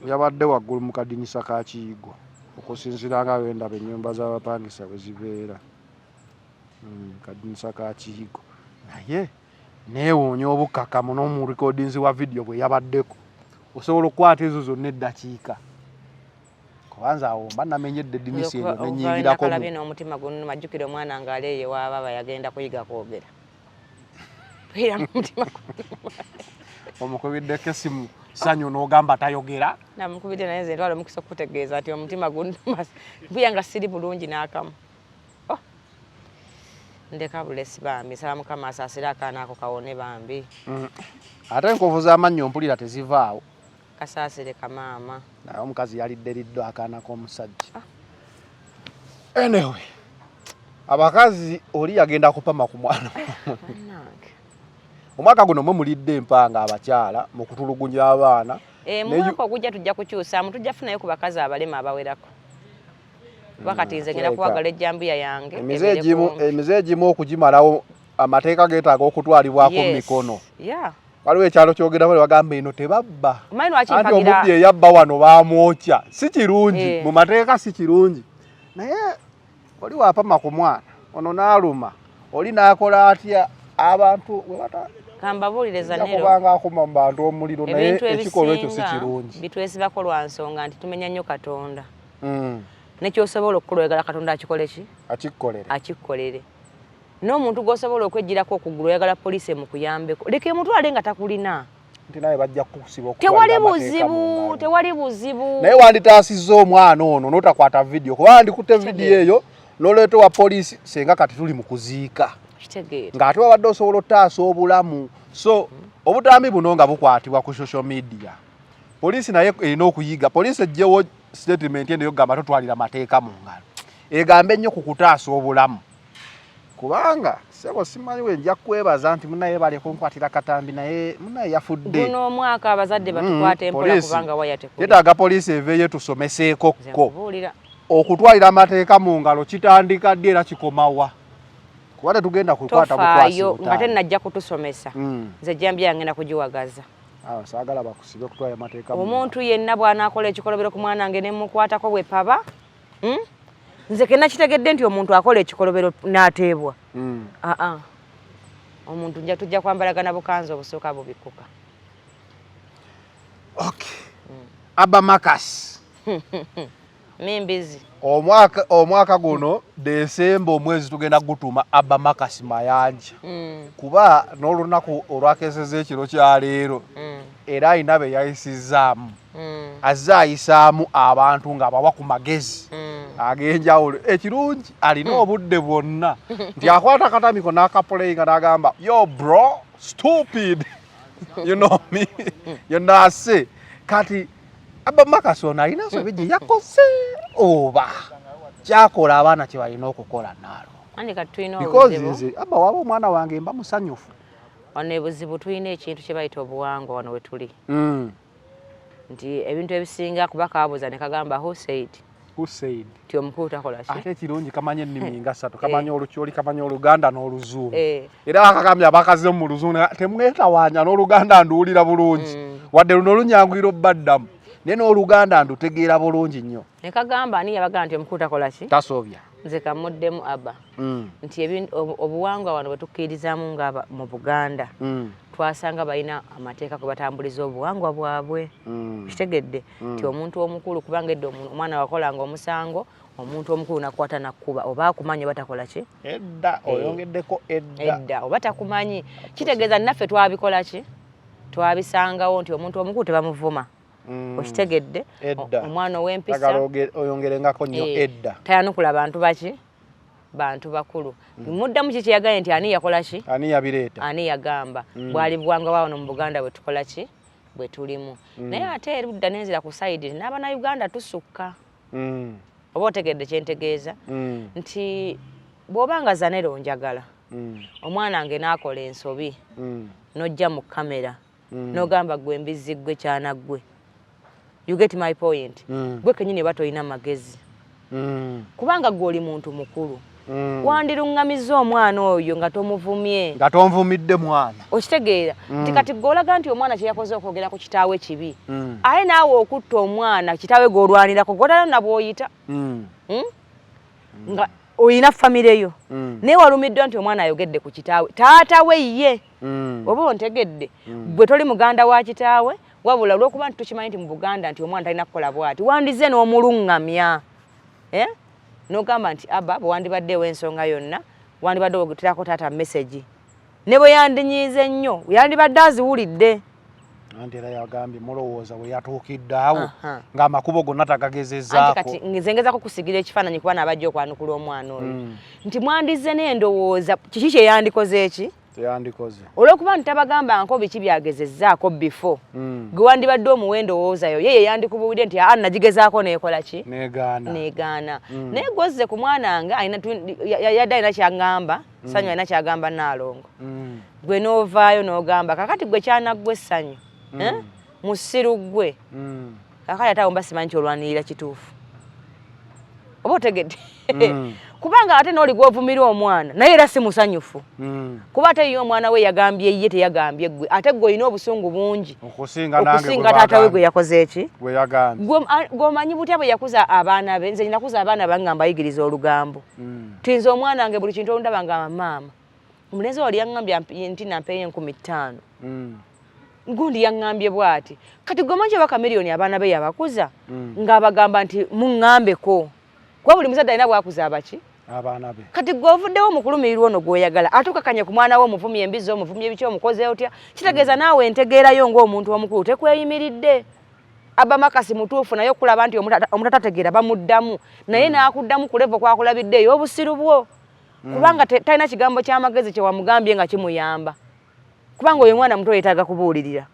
Yabadde waggulu mu kadinisa ka kiyigo okusinziira nga bwe ndaba ennyumba z'abapangisa bwe zibeera. Kadinisa ka kiyigo naye neewuunya obukkakkamu n'omurekodinzi wa vidiyo bwe yabaddeko. Osobola okukwata ezo zonna eddakiika. Kubanza awo mba namenyedde eddinisa eryo ne nnyingirako mu
Nakalabye n'omutima gunnuma, jjukira omwana ng'ali eyo ewa baaba yagenda kuyiga kwogera. Era n'omutima gunnuma.
Omukubiddeko essimu Ssanyu n'ogamba tayogera.
Namukubidde naye nze ntwala omukisa okukutegeeza nti omutima gunnuma. Mbuya nga siri bulungi n'akamu. Oh. Ndeka bulesi bambi, nsaba Mukama asaasire akaana ako kawone bambi.
Ate enkovu z'amannyo mpulira tezivaawo.
Kasaasire kamaama.
Naye omukazi yalidde liddo akaana k'omusajja. Anyway, abakazi oli yagenda kupama ku mwana.
Bannange.
Omwaka guno mwe mulidde empanga abakyala mu kutulugunya abaana.
Mu mwaka ogujja tujja kukyusaamu, tujja kufunayo ku bakazi abalema abawerako. Kuba kati nze ngenda kuwagala ejjambiya yange,
Emize
ebeere
egimu,
kumpi.
emize egimu okugimalawo amateeka geetaaga okutwalibwako mu mikono. Waliwo ekyalo kyogerako ne bagamba eno tebabba.
Omanyi lwaki
Anti
mpagira
omubbi eyabba wano baamwokya. Si kirungi, mu mateeka si kirungi. Naye oli waapama ku mwana, ono n'aluma, oli n'akola atya abantu bwe bata
Kambabuulire
Nja
Zanero.
kubanga akuma mu bantu omuliro, naye
Ebintu
ekikolwa ekyo si
ebisinga
kirungi.
bitwesibako lwa nsonga nti tumenya nnyo Katonda. Nekyosobola okukola oyagala Katonda akikole ki?
Akikkolere.
Akikkolere. N'omuntu gw'osobola okweggyirako okugulu oyagala poliisi emukuyambeko. Leka emutwale nga takulina.
Nti nawe bajja kukusiba okutwalira
Tewali
amateeka
buzibu,
mu ngalo.
tewali buzibu.
Naye wanditaasizza omwana ono n'otakwata vidiyo, kuba wandikutte vidiyo eyo n'oleeta owa poliisi senga kati tuli mu kuziika.
Kitegeera.
Ng'ate wabadde osobola ottaasa obulamu. So obutambi buno nga bukwatibwa ku social media, poliisi naye erina okuyiga. Poliisi eggyewo statement eno ey'okugamba totwalira mateeka mu ngalo, egambe nnyo ku kutaasa obulamu. Kubanga ssebo simanyi we nja kwebaza nti munnaye bali kunkwatira katambi, naye munnaye yafudde.
Guno omwaka abazadde batukwate mpola kubanga waya tekuli.
Yeetaaga poliisi eveeyo tusomeseeko
Nze
ko.
nkubuulira.
Okutwalira amateeka mu ngalo kitandika ddi era kikomawa? Kuba tetugenda kukwata bukwasi
Tofaayo, nga
butaano.
tennajja kutusomesa. Nze jjambiya ngenda kugiwagaza.
Saagala bakusibe okutwala amateeka mu
Omuntu yenna bw'anaakola ekikolobero ku mwana wange ne mmukwatako bwe paba, Nze ke nakitegedde nti omuntu akola ekikolobero n'ateebwa. Aa, omuntu nja tujja kwambalagana bukanzu obusooka bubikkuka.
Okay. Abba Marcus.
Mimbizi.
Omwaka guno Desemba omwezi tugenda gutuma Abba Marcus Mayanja. Kuba n'olunaku olwakeseza ekiro kya leero. Era alina be yayisizaamu. Azze ayisaamu abantu ng'abawa ku magezi ag'enjawulo. Ekirungi alina obudde bwonna nti akwata akatamiko n'akapuleyinga n'agamba, yo bro, stupid. You know me. You know I say. Kati Abba Marcus ono alina nsobi gye yakoze oba kyakola abaana kye balina okukola naalo.
Anti kati tulina
Because
obuzibu.
nze Abba waba omwana wange mba musanyufu.
Wano ebuzibu tulina ekintu kye bayita obuwangwa wano we tuli. Nti ebintu ebisinga kuba kabuuza ne kagamba who said?
Who said?
Nti omukulu takola ki?
Ate ekirungi kamanya ennimi nga ssatu, kamanya Olukyoli, kamanya Oluganda n'Oluzungu. Era akagambye abakaze mu Luzungu temwetawaanya n'Oluganda nduwulira bulungi. Wadde luno lunyanguyira obbaddamu, naye n'Oluganda ndutegeera bulungi nnyo.
Ne kagamba ani yabagamba nti omukulu takola ki?
Tasobya.
Nze kamuddemu Abba. Nti obuwangwa wano bwe tukkirizaamu nga mu Buganda. Twasanga balina amateeka kwe batambuliza obuwangwa bwabwe. Kitegedde nti omuntu omukulu kubanga edda omwana wakolanga omusango, omuntu omukulu nakwata nakkuba oba akumanyi oba takola ki?
Edda, oyongeddeko edda.
Edda oba takumanyi. Kitegeeza naffe twabikola ki? Twabisangawo nti omuntu omukulu tebamuvuma. Okitegedde? Omwana ow'empisa
oyongerengako nnyo edda.
Tayanukula bantu baki? Bantu bakulu. Muddamu ki kyeyagambye nti ani yakola ki?
Ani yabireeta?
Ani yagamba? Bwali buwangwa bwa wano mu Buganda bwe tukola ki? Bwe tulimu. Naye ate erudda n'enzira ku side nti n'Abannayuganda tusukka. Oba otegedde kye ntegeeza? Nti bw'oba nga Zanero njagala, omwana wange n'akola ensobi, n'ojja mu kamera, n'ogamba ggwe mbizzi ggwe kyana ggwe. You get my point? Gwe kennyini oba tolina magezi. Kubanga ggwe oli muntu mukulu. Wandiruŋŋamizza omwana oyo nga tomuvumye.
Nga tonvumidde mwana.
Okitegeera? Nti kati ggwe olaga nti omwana kye yakoze okwogera ku kitaawe kibi. Aye naawe okutta omwana kitaawe gw'olwanirako gw'otala na bw'oyita. Nga olina famire yo. Naye walumiddwa nti omwana ayogedde ku kitaawe. Taata we ye. Oba ontegedde. Gwe toli muganda wa kitaawe, wabula olw'okuba nti tukimanyi nti mu Buganda nti omwana talina kukola bw'ati, wandize n'omuluŋŋamya. N'ogamba nti Abba bwe wandibaddeewo ensonga yonna, wandibadde oterako taata message. Ne bwe yandinyiize nnyo, yandibadde aziwulidde.
Anti era yagambye mulowooza we yatuukidde awo ng'amakubo gonna tagagezezaako.
Anti kati nze ngezaako kusigira ekifaananyi kuba n'abajja okwanukula omwana oyo. Nti mwandize n'endowooza kiki kye yandikoze eki?
Yandikoze.
Olw'okuba nti tabagamba nko biki byagezezzaako before. Gwe wandibadde omuwa endowooza yo, ye yandikubuulidde nti aa nagigezaako n'ekola ki?
Negaana.
Negaana. Naye gw'ozze ku mwana nga yadde alina ky'aŋŋamba, Ssanyu alina ky'agamba Nnaalongo. Gwe n'ovaayo n'ogamba kakati gwe kyanaggwa essanyu. Musiru ggwe. Kakati ate awo mba simanyi ky'olwanirira kituufu. Oba otegedde? Kubanga ate n'oli gw'ovumira omwana naye era si musanyufu. Kuba ate ye omwana we yagambye ye teyagambye ggwe, ate ggwe olina obusungu bungi
okusinga
taata we gwe yakoze eki?
Gwe yagambye.
Gw'omanyi butya bwe yakuza abaana be? Nze nakuza abaana bange nga mbayigiriza olugambo. Nti nze omwana wange buli kintu olundaba nga maama. Omulenzi wali yaŋŋambye nti nampeeyo 5000. Gundi yaŋŋambye bw'ati. Kati gwe omanyi oba Chameleone abaana be yabakuza ng'abagamba nti muŋŋambeko. Kuba buli muzadde alina bw'akuza abaki?
Abaana be.
Kati gwe ovuddewo mu kulumirirwa ono gw'oyagala, ate okakanye ku mwana we omuvumye embizzi, omuvumye biki, omukoze otya? Kitegeeza naawe entegeerayo ng'omuntu omukulu tekweyimiridde. Abba Marcus mutuufu naye okulaba nti omuntu atategeera bamuddamu, naye n'akuddamu ku level kw'akulabidde ey'obusiru bwo. Kubanga talina kigambo ky'amagezi kye wamugambye nga kimuyamba. Kubanga oyo mwana muto yeetaaga kubuulirira.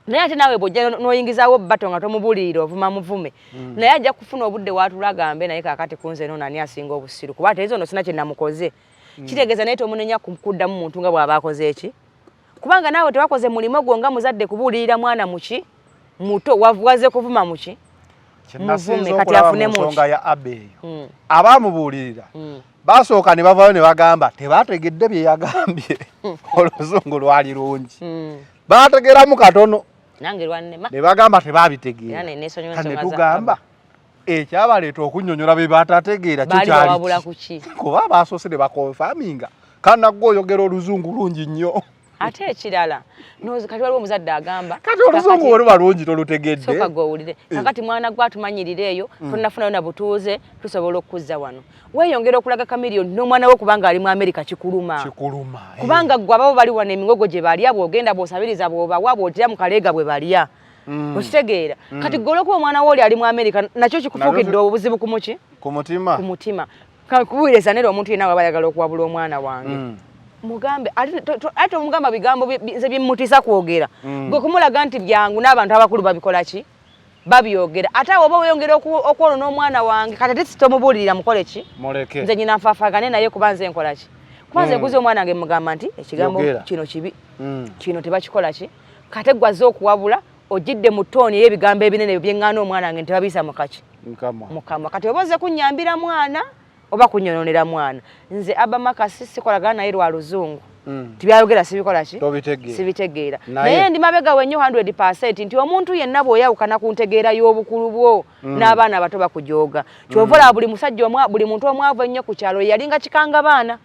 Naye ate naawe bw'ojja n'oyingizaawo battle nga tomubuulirira ovuma muvume. Naye ajja kufuna obudde w'atuula agambe naye kaakati ku nze n'ono ani asinga obusiru, kuba ate nze ono sina kye namukoze. Kitegeeza naye tomunenya kuddamu muntu nga bw'aba akoze eki? Kubanga naawe tewakoze mulimo gwo nga muzadde kubuulirira mwana muki? Muto, waze kuvuma muki?
Muvume kati afune mu nsonga ya Abba eyo. Abaamubuulirira basooka ne bavaayo ne bagamba tebategedde bye yagambye. Oluzungu lwali lungi. Baategeramu katono.
Nange lwannema.
Ne bagamba tebaabitegeera.
Era ne neesonyiwa
Kati ne
ensonga za
tugamba
Abba.
Ekyabaleeta okunnyonnyola be batategeera kyo
Baali
kyali
bawabula
ki?
ku ki?
Kuba basoose ne bakonfaminga kanagwe oyogera oluzungu lungi nnyo.
Ate ekirala, kati waliwo omuzadde agamba
kati oluzungu oluba lungi tolutegedde.
Sooka gwe owulire. Kakati mwana gwe atumanyirira eyo, tonnafunayo na butuuze, tusobola okukuzza wano. Weeyongera okulaga Chameleone n'omwana we kubanga ali mu Amerika kikuluma.
Kikuluma.
Kubanga ggwe ababo bali wano emigogo gye balya, bw'ogenda bw'osabiriza bw'obawa, bw'otira mu kaleega bwe balya. Okitegeera? Kati ggwe olw'okuba omwana we oli ali mu Amerika, nakyo kikufuukidde obuzibu ku muki?
Ku mutima.
Ku mutima. Kakubuuliriza nera omuntu yenna bw'aba ayagala okuwabula omwana wange. Mugambe, ate tomugamba bigambo nze byemmutiisa kwogera. Gwe kumulaga nti byangu n'abantu abakulu babikola ki? Babyogera. Ate awo oba weeyongera okwonoona omwana wange, kati ate sitomubuulirira mukole ki?
Muleke.
Nze nnyina nfaafaagane naye kuba nze nkola ki? Kuba nze nkuza omwana wange mugamba nti ekigambo
Yogera.
kino kibi. Kino tebakikola ki? Kate gwe azze okuwabula, ojjidde mu ttooni ey'ebigambo ebinene bye ŋŋaana omwana wange nti tebabiyisa mu kaki?
Mu kamwa.
Mu kamwa. Kati oba ozze kunnyambira mwana oba kunnyononera mwana. Nze Abba Marcus sikolagana naye lwa luzungu. Tibyayogera sibikola ki?
Tobitegeera.
Sibitegeera.
Naye
Naye ndi mabega we nnyo 100% nti omuntu yenna bw'oyawukana ku ntegeera y'obukulu bwo n'abaana abato bakujooga. Ky'ova olaba buli musajja buli muntu omwavu ennyo ku kyalo yalinga kikanga baana.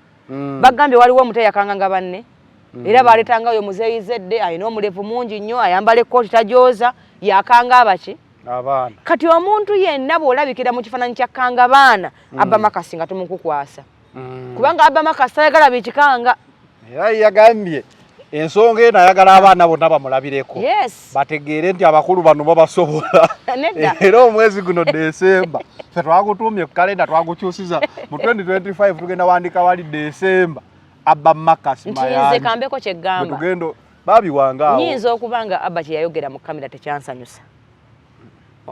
Bagambye waliwo omuto eyakanganga banne. Era baleetanga oyo muzeeyi Zedde alina omulevu mungi nnyo, ayambala ekkooti tajooza, yakanga abaki?
Abaana.
Kati omuntu yenna bw'olabikira mu kifaananyi kya kanga baana, Abba Marcus nga tumukukwasa. Kubanga Abba Marcus tayagala bikikanga.
Era yagambye ensonga eno ayagala abaana bonna bamulabireko. Bategeere nti abakulu bano babasobola.
Nedda.
Era omwezi guno Desemba. Ffe twagutuumye ku kalenda twagukyusiza mu 2025 tugenda wandika wali Desemba. Abba Marcus
Nti nze
Mayanja.
kambeko kye ggamba.
Bwe tugenda babiwanga awo.
Nnyinza okuba nga Abba kye yayogera mu kamera tekyansanyusa.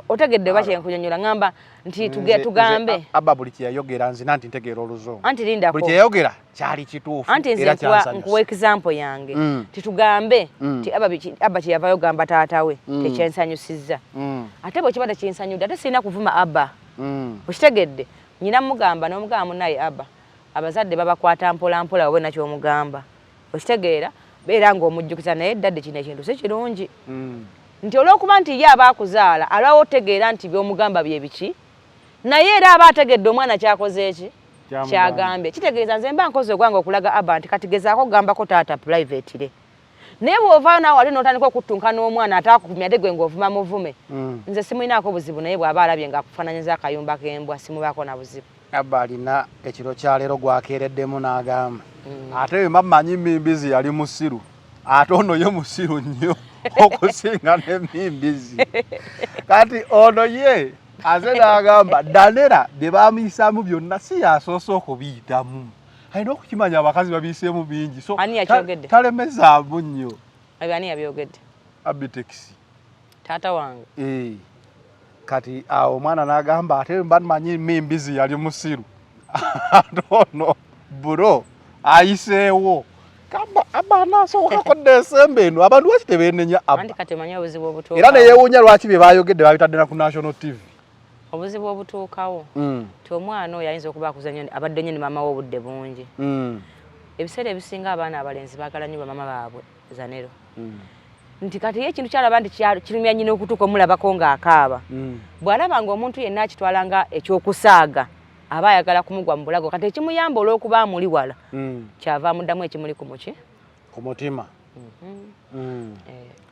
Otegedde oba kye nkunyonnyola, ŋŋamba nti tugambe.
Nze Abba buli kye yayogera nzina nti ntegeera oluzungu.
Anti lindako.
Buli kye yayogera kyali kituufu
Anti nze
era kyansanyusa.
nkuwa example yange. Titugambe nti Abba kye yavaayo gamba taata we tekyensanyusizza. Ate bwe kiba tekinsanyudde, ate sirina kuvuma Abba. Okitegedde? Nnyina mugamba n'omugamba munnaye Abba, abazadde babakwata mpola mpola wowe naky'omugamba. Okitegeera? Beera ng'omujjukiza naye dadde kino ekintu si kirungi. Nti olw'okuba nti ye aba akuzaala, alwawo otegeera nti by'omugamba bye biki, naye era aba ategedde omwana ky'akoze eki?
Kyamugambye.
Kyagambye. Kitegeeza nze mba nkoze ogwange okulaga Abba nti kati gezaako okugambako taata privately. Naye bw'ovaayo naawe ate n'otandika okuttunka n'omwana ate akukumya ate gwe ng'ovuma muvume. Nze simulinaako buzibu naye bw'aba alabye ng'akufaananyiza akayumba k'embwa simubaako na buzibu.
Abba alina ekiro kya leero gwakeereddemu n'agamba. Ate bwe mba mmanyi Mimbizi yali musiru, ate ono ye musiru nnyo okusinga ne Mimbizi. Kati ono ye aze n'agamba Danera bye baamuyisaamu byonna si y'asoose okubiyitamu. Alina okukimanya abakazi babiyiseemu bingi. So,
Ani yakyogedde?
talemezaamu nnyo.
Ebyo ani yabyogedde?
Abitex.
Taata wange.
Kati awo omwana n'agamba ate mba mmanyi Mimbizi yali musiru. Ate ono bro ayiseewo. Kamba aba anaasookako Desemba eno abantu lwaki tebeenenya Abba?
Anti kati omanyi obuzibu obutuukawo.
Era ne yeewuunya lwaki bye baayogedde babitadde na ku National TV.
Obuzibu obutuukawo. Nti omwana oyo ayinza okuba akuze nnyo, abadde nnyo ne maama we obudde bungi. Ebiseera ebisinga abaana abalenzi baagala nnyo bamaama baabwe Zanero. Nti kati ye ekintu ky'alaba nti kirumya nnyina okutuuka omulabako ng'akaaba. Bw'alaba ng'omuntu yenna akitwala nga ekyokusaaga, aba ayagala kumugwa mu bulago. Kati ekimuyamba olw'okuba amuli wala, kyava amuddamu ekimuli ku muki?
Ku mutima.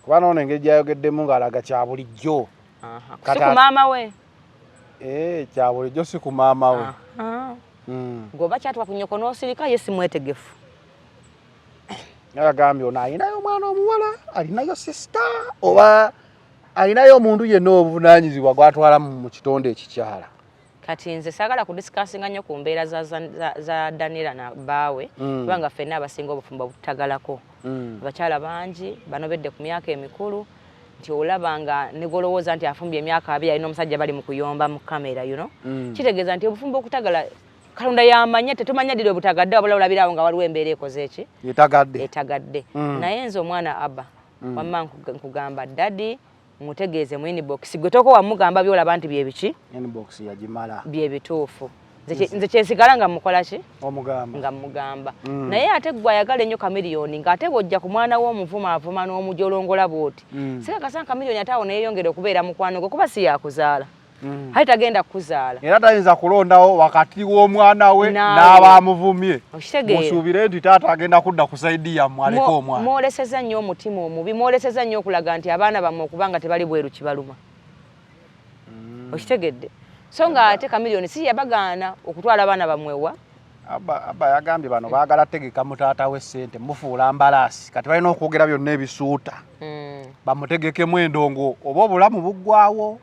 Kuba n'ono engeri gy'ayogeddemu ng'alaga kya bulijjo.
Si ku maama we.
Kya bulijjo si ku maama we.
Gwe oba kyatuka ku nnyoko n'osirika, ye si mwetegefu.
Agambye ono alinayo omwana omuwala, alinayo sisita, oba alinayo omuntu yenna obuvunaanyizibwa gw'atwala mu kitonde ekikyala.
Kati nze saagala kudiscussinga nnyo ku mbeera za Daniela na bbaawe, kubanga ffenna abasinga obufumbo butagalako. Abakyala bangi banobedde ku myaka emikulu, nti olaba nga ne gw'olowooza nti afumbye emyaka 20 alina omusajja bali mu kuyomba mu kamera, you know? Kitegeeza nti obufumbo okutagala Katonda y'amanya, tetumanya ddi lwe butagadde, wabula olabirawo nga waliwo embeera ekoze eki?
Etagadde.
Etagadde. Naye nze omwana Abba, wamma nkugamba daddy, mutegeeze mu inbox. Gwe toko wamugamba by'olaba nti bye biki?
Inbox yagimala.
Bye bituufu. Nze kyensigala nga mukola ki?
Omugamba.
Nga mugamba. Naye ate gwe ayagala ennyo Chameleone, ng'ate bw'ojja ku mwana w'omuvumo avuma n'omujolongola bw'oti. Sikakasa Chameleone ate awo neeyongera okubeera mukwano gwe kuba si yakuzaala. Ate tagenda kukuzaala.
Era tayinza kulondawo wakati w'omwana we n'abamuvumye. Musuubire nti taata agenda kudda ku saidi yammwe aleke omwana.
Mwoleseza nnyo omutima omubi, mwoleseza nnyo okulaga nti abaana bammwe okubanga tebali bweru kibaluma. Okitegedde? So nga ate Chameleone si yabagaana okutwala abaana bammwe wa?
Abba yagambye bano baagala tegeka mutaata we ssente mufuula mbalaasi, kati balina okwogera byonna ebisuuta bamutegekemu endongo oba obulamu buggwawo,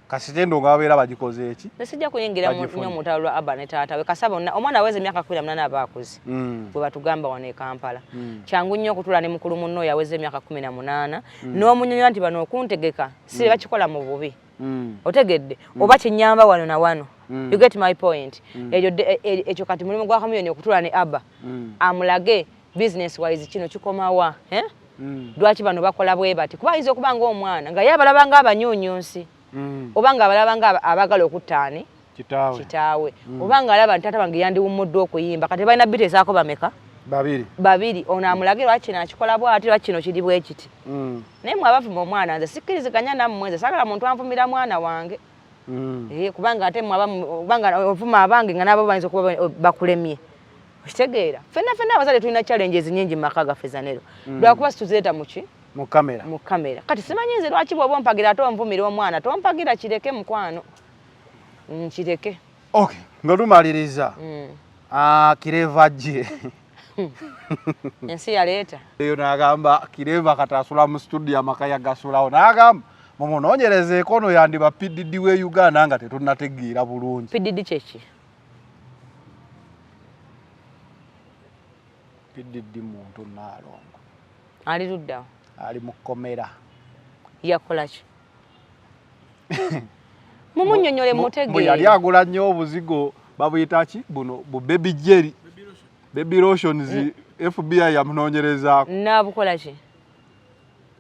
kasita endongo babeera bagikoze eki.
Sijja kuyingira nnyo mu lutalo lwa Abba ne taata we, kasa bonna omwana aweza emyaka 18 aba akuze, bwe batugamba wano e Kampala. Kyangu nnyo okutuula ne mukulu munno oyo aweza emyaka 18 n'omunyonyola nti bano okuntegeka si bakikola mu bubi. Otegedde? Oba kinyamba wano na wano. You get my point? Ekyo kati mulimu gwa Chameleone okutuula ne Abba amulage business wise kino kikomawa, eh? Lwaki bano bakola bwe bati? Kuba ayinza okuba ng'omwana nga ye abalaba ng'abanyuunyunsi, oba ng'abalaba nga abaagala okutta ani? Kitaawe. Oba ng'alaba nti taata wange yandiwummuddwa okuyimba, kati balina biteesaako bameka?
Babiri.
Ono amulage lwaki kino akikola bw'ati, lwaki kino kiri bwe kiti. Naye mwe abavuma omwana nze sikkiriziganya nammwe, nze saagala muntu anvumira mwana wange. Kubanga ate mwe kubanga ovuma abange nga n'abo bayinza okuba bakulemye. Okitegeera? Ffenna ffenna abazadde tulina challenges nnyingi mu maka gaffe Zanero. Lwakuba situzireeta mu ki?
Mu kamera.
Mu kamera. Kati simanyi nze lwaki bw'oba ompagira ate onvumira omwana, tompagira kireke mukwano. Nkireke.
Okay, nga tumaliriza. Kireva gye.
Ensi yaleeta.
Eyo n'agamba Kireva kati asula mu studio amaka yagasulawo, n'agamba mumunoonyerezeeko ono yandiba PDD we Uganda nga tetunnategeera bulungi.
PDD kyeki?
PDD muntu Nnaalongo.
Ali luddawo?
Ali mu kkomera.
Yakola ki? Mumunnyonnyole mutegeere.
Yali agula nnyo obuzigo babuyita ki buno bu baby jelly, baby lotions. FBI yamunoonyerezaako.
N'abukola ki?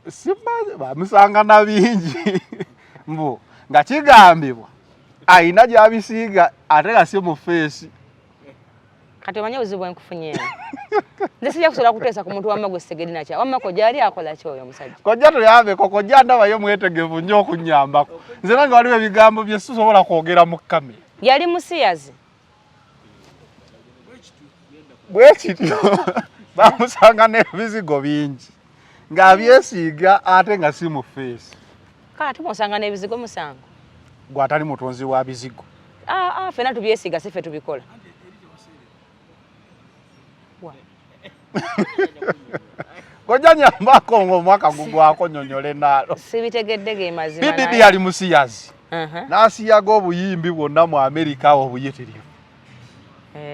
Simanyi, bamusanga na bingi mbu nga kigambibwa ayina gy'abisiiga ate nga si mu feesi.
Kati omanyi obuzibu bwenkufunyeemu? Nze sijja kusobola kuteesa ku muntu wamma gwe sitegedde nakya. Wamma kojja yali akola ki oyo omusajja?
Kojja tuyambeko, kojja ndabayo mwetegefu nnyo okunnyambako. Nze nange waliwo ebigambo bye sisobola kwogera mu kamera.
Yali musiyazi.
Bwe kityo bamusanga n'ebizigo bingi ng'abyesiiga ate nga si mu feesi.
Kale ate bw'osanga n'ebizigo musango.
Gwe atali mutunzi wa bizigo.
Ffenna tubyesiiga si ffe tubikola.
Kojja nyambako ng'omwaka gugwako nnyonnyole naalo.
Sibitegedde ge mazima.
PDD yali musiyazi. N'asiyaga obuyimbi bwonna mu Amerika obuyitirivu.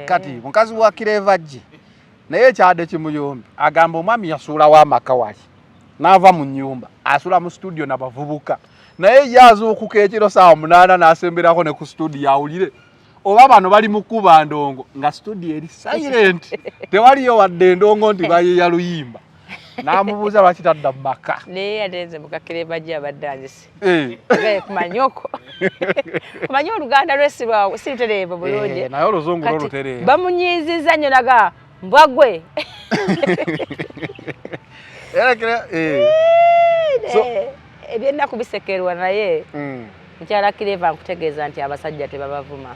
Kati mukazi wa Kireva gye naye ekyadde kimuyombi agamba omwami yasuulawo amaka wali n'ava mu nnyumba asula mu studio nabavubuka, naye ye azuukuka ekiro saawa 8 n'asemberako ne ku studio awulire oba bano bali mu kuba ndongo nga studio eri silent, tewaliyo wadde endongo nti bayiiya luyimba. N'amubuuza lwaki tadda mu maka.
Naye ate nze muka Kireva gye abadde anzise. Kumanyoko. Omanyi Oluganda lwe si lutereevu bulungi.
Naye Oluzungu lwo lutereevu.
Bamunyiizizza nnyo naga mbwa gwe. Ebyennaku bisekerwa naye mukyala Kireva nkutegeeza nti abasajja tebabavuma.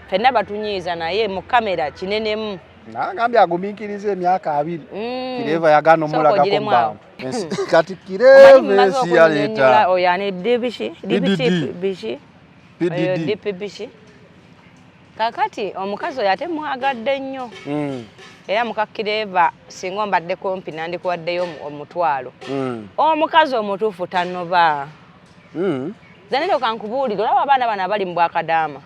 Ffenna batunyiiza naye mu kamera kinenemu.
Nagambye agumiikiriza emyaka 20. Kireva yagaana omulagako mu bantu. Kati Kireva ensi yaleeta.
Oyo ani DBC? DBC biki? Oyo DP biki? Kakati omukazi oyo ate mwagadde nnyo. Era muka Kireva singa ombadde kumpi nandikuwaddeyo omutwalo. Omukazi omutuufu tanoba. Zanero kankubuulire, olaba abaana bano abali mu bwakadaama.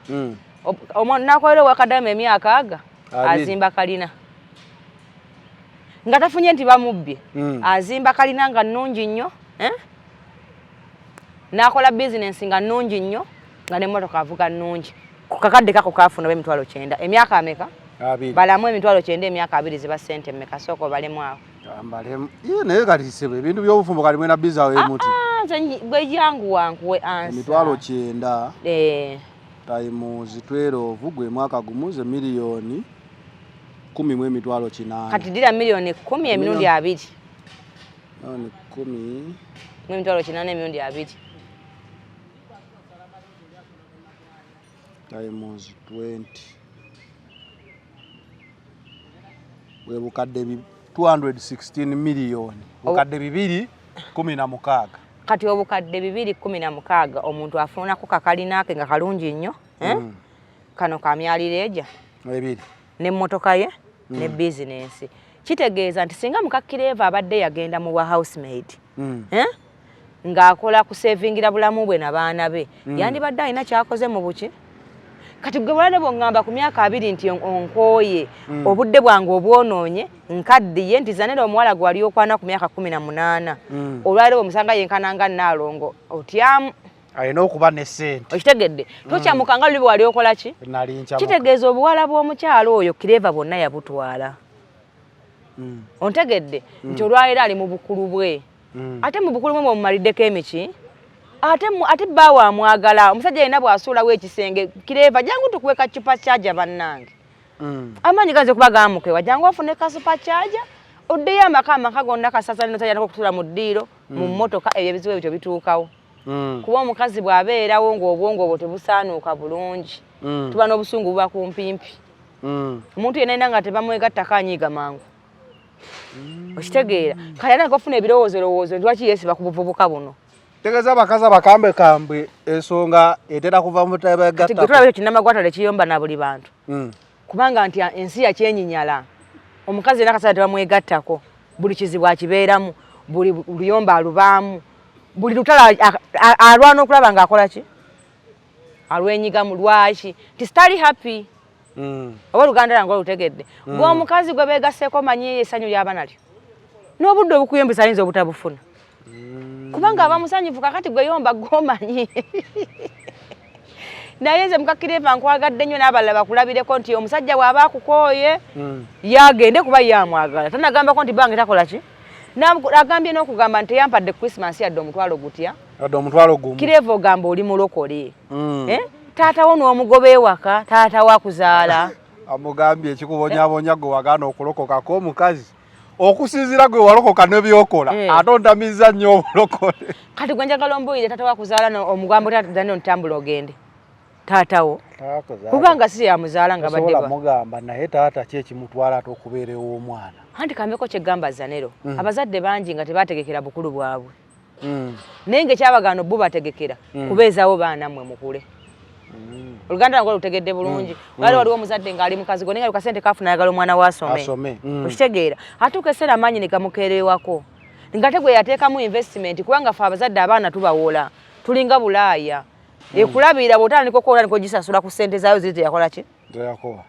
Nakolera obwakadaama emyaka aga azimba kalina. Nga tafunye nti bamubbye. Azimba kalina nga nnungi nnyo, eh? N'akola bizinensi nga nnungi nnyo, nga n'emmotoka avuga nnungi. Ku kakadde kako kaafuna oba 90,000. Emyaka ameka? Balamu 90,000 emyaka 20 ziba ssente mmeka? Sooka obalemu awo.
Mbalemu. Ye naye kati ssebo ebintu by'obufumbo kati mwena bizawo emuti.
Nze gwe yanguwa nkuwe ansa.
90,000. Times 12 gwe mwaka gumu ze 10,800,000.
Kati dira 10,000,000 emirundi 2.
10,000,000.
800,000 emirundi 2.
Times 20 bwe bukadde 216 miliyoni, bukadde 216.
Kati obukadde 216 omuntu afunako kakalina ke nga kalungi nnyo, eh? Kano kamyaliro eja
ebiri
n'emmotoka ye ne bizinensi. Kitegeeza nti singa mukakireeva abadde yagenda mu bwa housemaid, eh? Ng'akola kusevingira bulamu bwe n'abaana be, yandibadde alina kyakoze mu buki. Kati gwe bulane bw'oŋŋamba ku myaka 20 nti onkooye, obudde bwange obwonoonye, nkaddiye, nti Zanera omuwala gwe wali okwana ku myaka 18, olwaleero bwemusanga yenkana nga Nnaalongo, otyamu.
Alina okuba ne ssente.
Okitegedde? Tokyamuka nga luli bwe wali okola ki?
Nali nkyamuka.
Kitegeeza obuwala bw'omukyalo oyo Kireeva bwonna yabutwala. Ontegedde nti olwaleero ali mu bukulu bwe, ate mu bukulu bwe bwomumaliddeko emiki, ate bbaawe amwagala. Omusajja yenna bw'asuulawo ekisenge, Kireeva jangu tukuwe ka supercharger. Bannange, amaanyi ganze kuba gamukewa, jangu ofune ka supercharger oddeyo amaka. Amaka gonna kasasa nosajja nako okutuula mu ddiiro, mu mmotoka. Ebyo ebizibu ebyo bituukawo kuba omukazi bw'abeerawo ng'obwongo obwo tebusaanuuka bulungi, tuba n'obusungu buba kumpimpi. Omuntu yenna yenna nga tebamwegattako anyiiga mangu, okitegeera? Kale ate ofuna ebirowoozo lwaki yeesiba ku buvubuka buno?
Tegeeza abakazi abakambe kambwe, ensonga etera kuva mu
Kati gwe
tebegattako.
Tulaba ekyo kinnamagwatale kiyomba na buli bantu, kubanga nti ensi yakyenyinyala. Omukazi yenna akasaza tebamwegattako, buli kizibu akibeeramu, buli luyomba alubaamu, buli lutalo alwana okulaba ng'akola ki, alwenyigamu. Lwaki? Nti sitali happy. Oba oluganda lwange olutegedde? Gwe omukazi gwe beegasseeko, manyi essanyu lyaba nalyo n'obudde obukuyombesa ayinza obutabufuna, kubanga aba musanyufu. Kakati gwe yomba gwomanyi, naye nze mukakireeva nkwagadde nnyo, n'abalala bakulabireko nti omusajja bw'aba akukooye yagende, kuba ye amwagala. Tanagambako nti bange takola ki. Agambye n'okugamba nti teyampadde Christmas yadde omutwalo gutya.
Yadde omutwalo gumu.
Kireeva ogamba oli mulokole. Eh? Taata wo n'omugoba ewaka, taata wo akuzaala.
Amugambye ekikubonyabonya gwe wagaana okulokokako omukazi, okusinziira gwe walokoka nebyokola, ate ontamiza nnyo obulokole.
Kati gwe njagala ombuulire, taata wo akuzaala omugambo taata ntambula ogende, taata wo, kubanga si yamuzaala nga badde
Sobola mugamba, naye taata ki ekimutwala ate okubeera ew'omwana?
Anti kambeko kyegamba Zanero, abazadde bangi nga tebategekera bukulu bwabwe, naye nga ekyabagaana obubategekera kubeezawo baana mmwe mukule. Oluganda lwange olutegedde bulungi? Wali waliwo omuzadde ng'ali mukazi gwe, naye nga kasente kafuna ayagala omwana we asome.
Asome.
Okitegeera? Atuuka eseera amaanyi ne gamukeerewako, nga te gwe yateekamu investment, kubanga ffe abazadde abaana tubawola, tulinga Bulaaya ekulabirira. Bw'otandika okukola, otandika ogisasula ku ssente zaayo ziri teyakola ki.
Teyakola.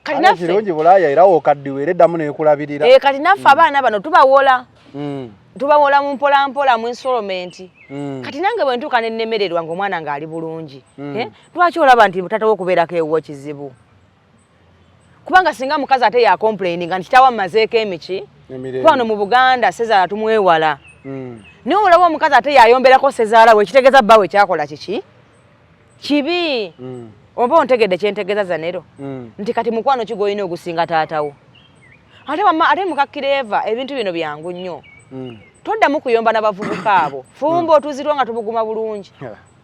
Kati
Ate
naffe
kirungi Bulaaya era wokaddiwa era eddamu nekulabirira.
Eh, kati naffe abaana bano tubawola, tubawola mu mpola mpola, mu installment. Kati nange bwe ntuuka nennemererwa ng'omwana ng'ali bulungi, eh, lwaki olaba nti taata wo okubeerako ewuwo kizibu? Kubanga singa mukazi ate yacomplaininga nti kitaawa mmazeeko emiki.
Emirembe.
Kuba wano mu Buganda sezaala tumwewala, naye olaba omukazi ate yayomberako sezaala we, kitegeeza bba we kyakola kiki kibi. Oba ontegedde kyentegeeza, Zanero? Nti kati mukwano ki gwolina ogusinga taatawo? Ate wamma ate mukakireeva ebintu bino byangu nnyo. Toddamu kuyomba n'abavubuka abo, fumba otuzirwa nga tubuguma bulungi,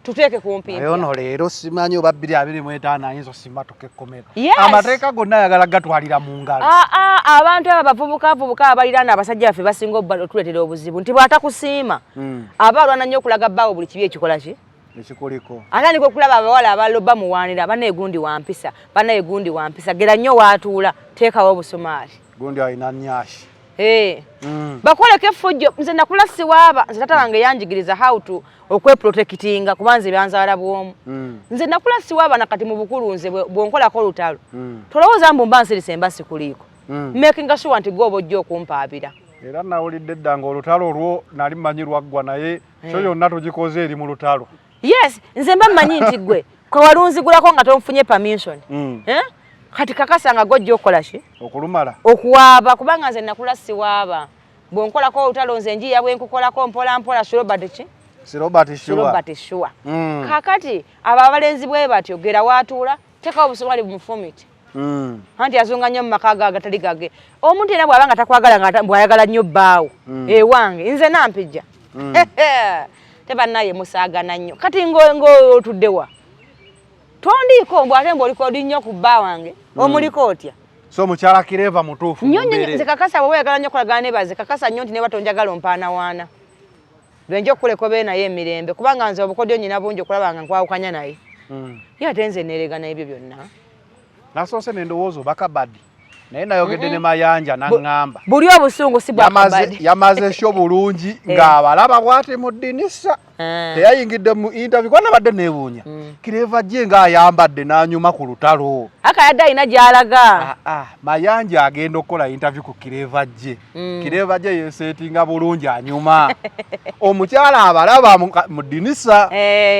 tuteeke ku
Naye ono
mpimpya.
Leero simanyi oba 2025 ayinza osimatuka ekkomera.
Yes.
Amateeka gonna ayagala gatwalira mu ngalo.
Aa, abantu abo abavubuka avubuka abaliraana abasajja baffe basinga otuleetera obuzibu, nti bw'atakusiima aba alwana nnyo okulaga bbaawe buli kibi ekikola ki.
Ekikuliko.
Atandika okulaba abawala abalala bamuwaanira, banaye gundi wampisa, banaye gundi wampisa, gera nnyo waatuula, teekawo obusumaali.
Gundi alina nyashi.
Eh. Bakoleko effujjo. Nze nakula siwaaba, nze tata wange yanjigiriza how to okweprotectinga, kuba nze byanzaala bwomu. Nze nakula siwaaba, nakati mu bukulu nze bwonkolako olutalo, tolowooza mbu mba nsirise, mba sikuliiko. Making sure nti gwe oba ojja okumpaabira.
Era nawulidde dda nga olutalo olwo nali mmanyi lwaggwa, naye kyo yonna tugikoze eri mu lutalo.
Yes, nze mba mmanyi nti gwe kwewalunzigulako nga tonfunye permission. Eh? Kati kakasa nga gojja okukola ki?
Okulumala.
Okuwaaba, kubanga nze nakula siwaaba. Bwonkolako olutalo, nze njiya bwe nkukolako mpola mpola, slow but ki?
Slow but sure.
Slow but sure. Kakati abo abalenzi bwe batyo, gera waatuula, teekawo obusumaali bumufumite. Anti azunga nnyo mu maka ge agatali gage. Omuntu yenna bw'aba nga takwagala, nga bw'ayagala nnyo bbaawo, ewange nze nampijja. Tebannaye musaagana nnyo. Kati ng'otudde wa? Tondiiko mbu ate mbu oliko oli nnyo ku bba wange. Omuliko otya?
So mukyala Kireva mutuufu.
Nnyo nnyo, nze kakasa bw'oba oyagala nnyo okolagana ne baze, kakasa nnyo nti ne batonjagala ompaanawaana. Lwe nja okukuleka obeere naye emirembe, kubanga nze obukodyo nnyina bungi okulaba nga nkwawukanya naye. Ye ate nze neerega n'ebyo byonna.
Nasoose ne ndowooza oba kabadi, naye nayogedde ne Mayanja n'aŋŋamba.
Buli obusungu si bwa kabadi.
Yamaze show bulungi ng'abalaba bw'ati mu ddinisa. Teyayingidde mu interview kuba nabadde neewuunya. Kireva gye ng'ayambadde n'anyuma ku lutalo.
Aka yadde alina gy'alaga.
Mayanja agenda okukola interview ku Kireva gye. Kireva gye yeeseetinga bulungi anyuma. Omukyala abalaba mu ddinisa.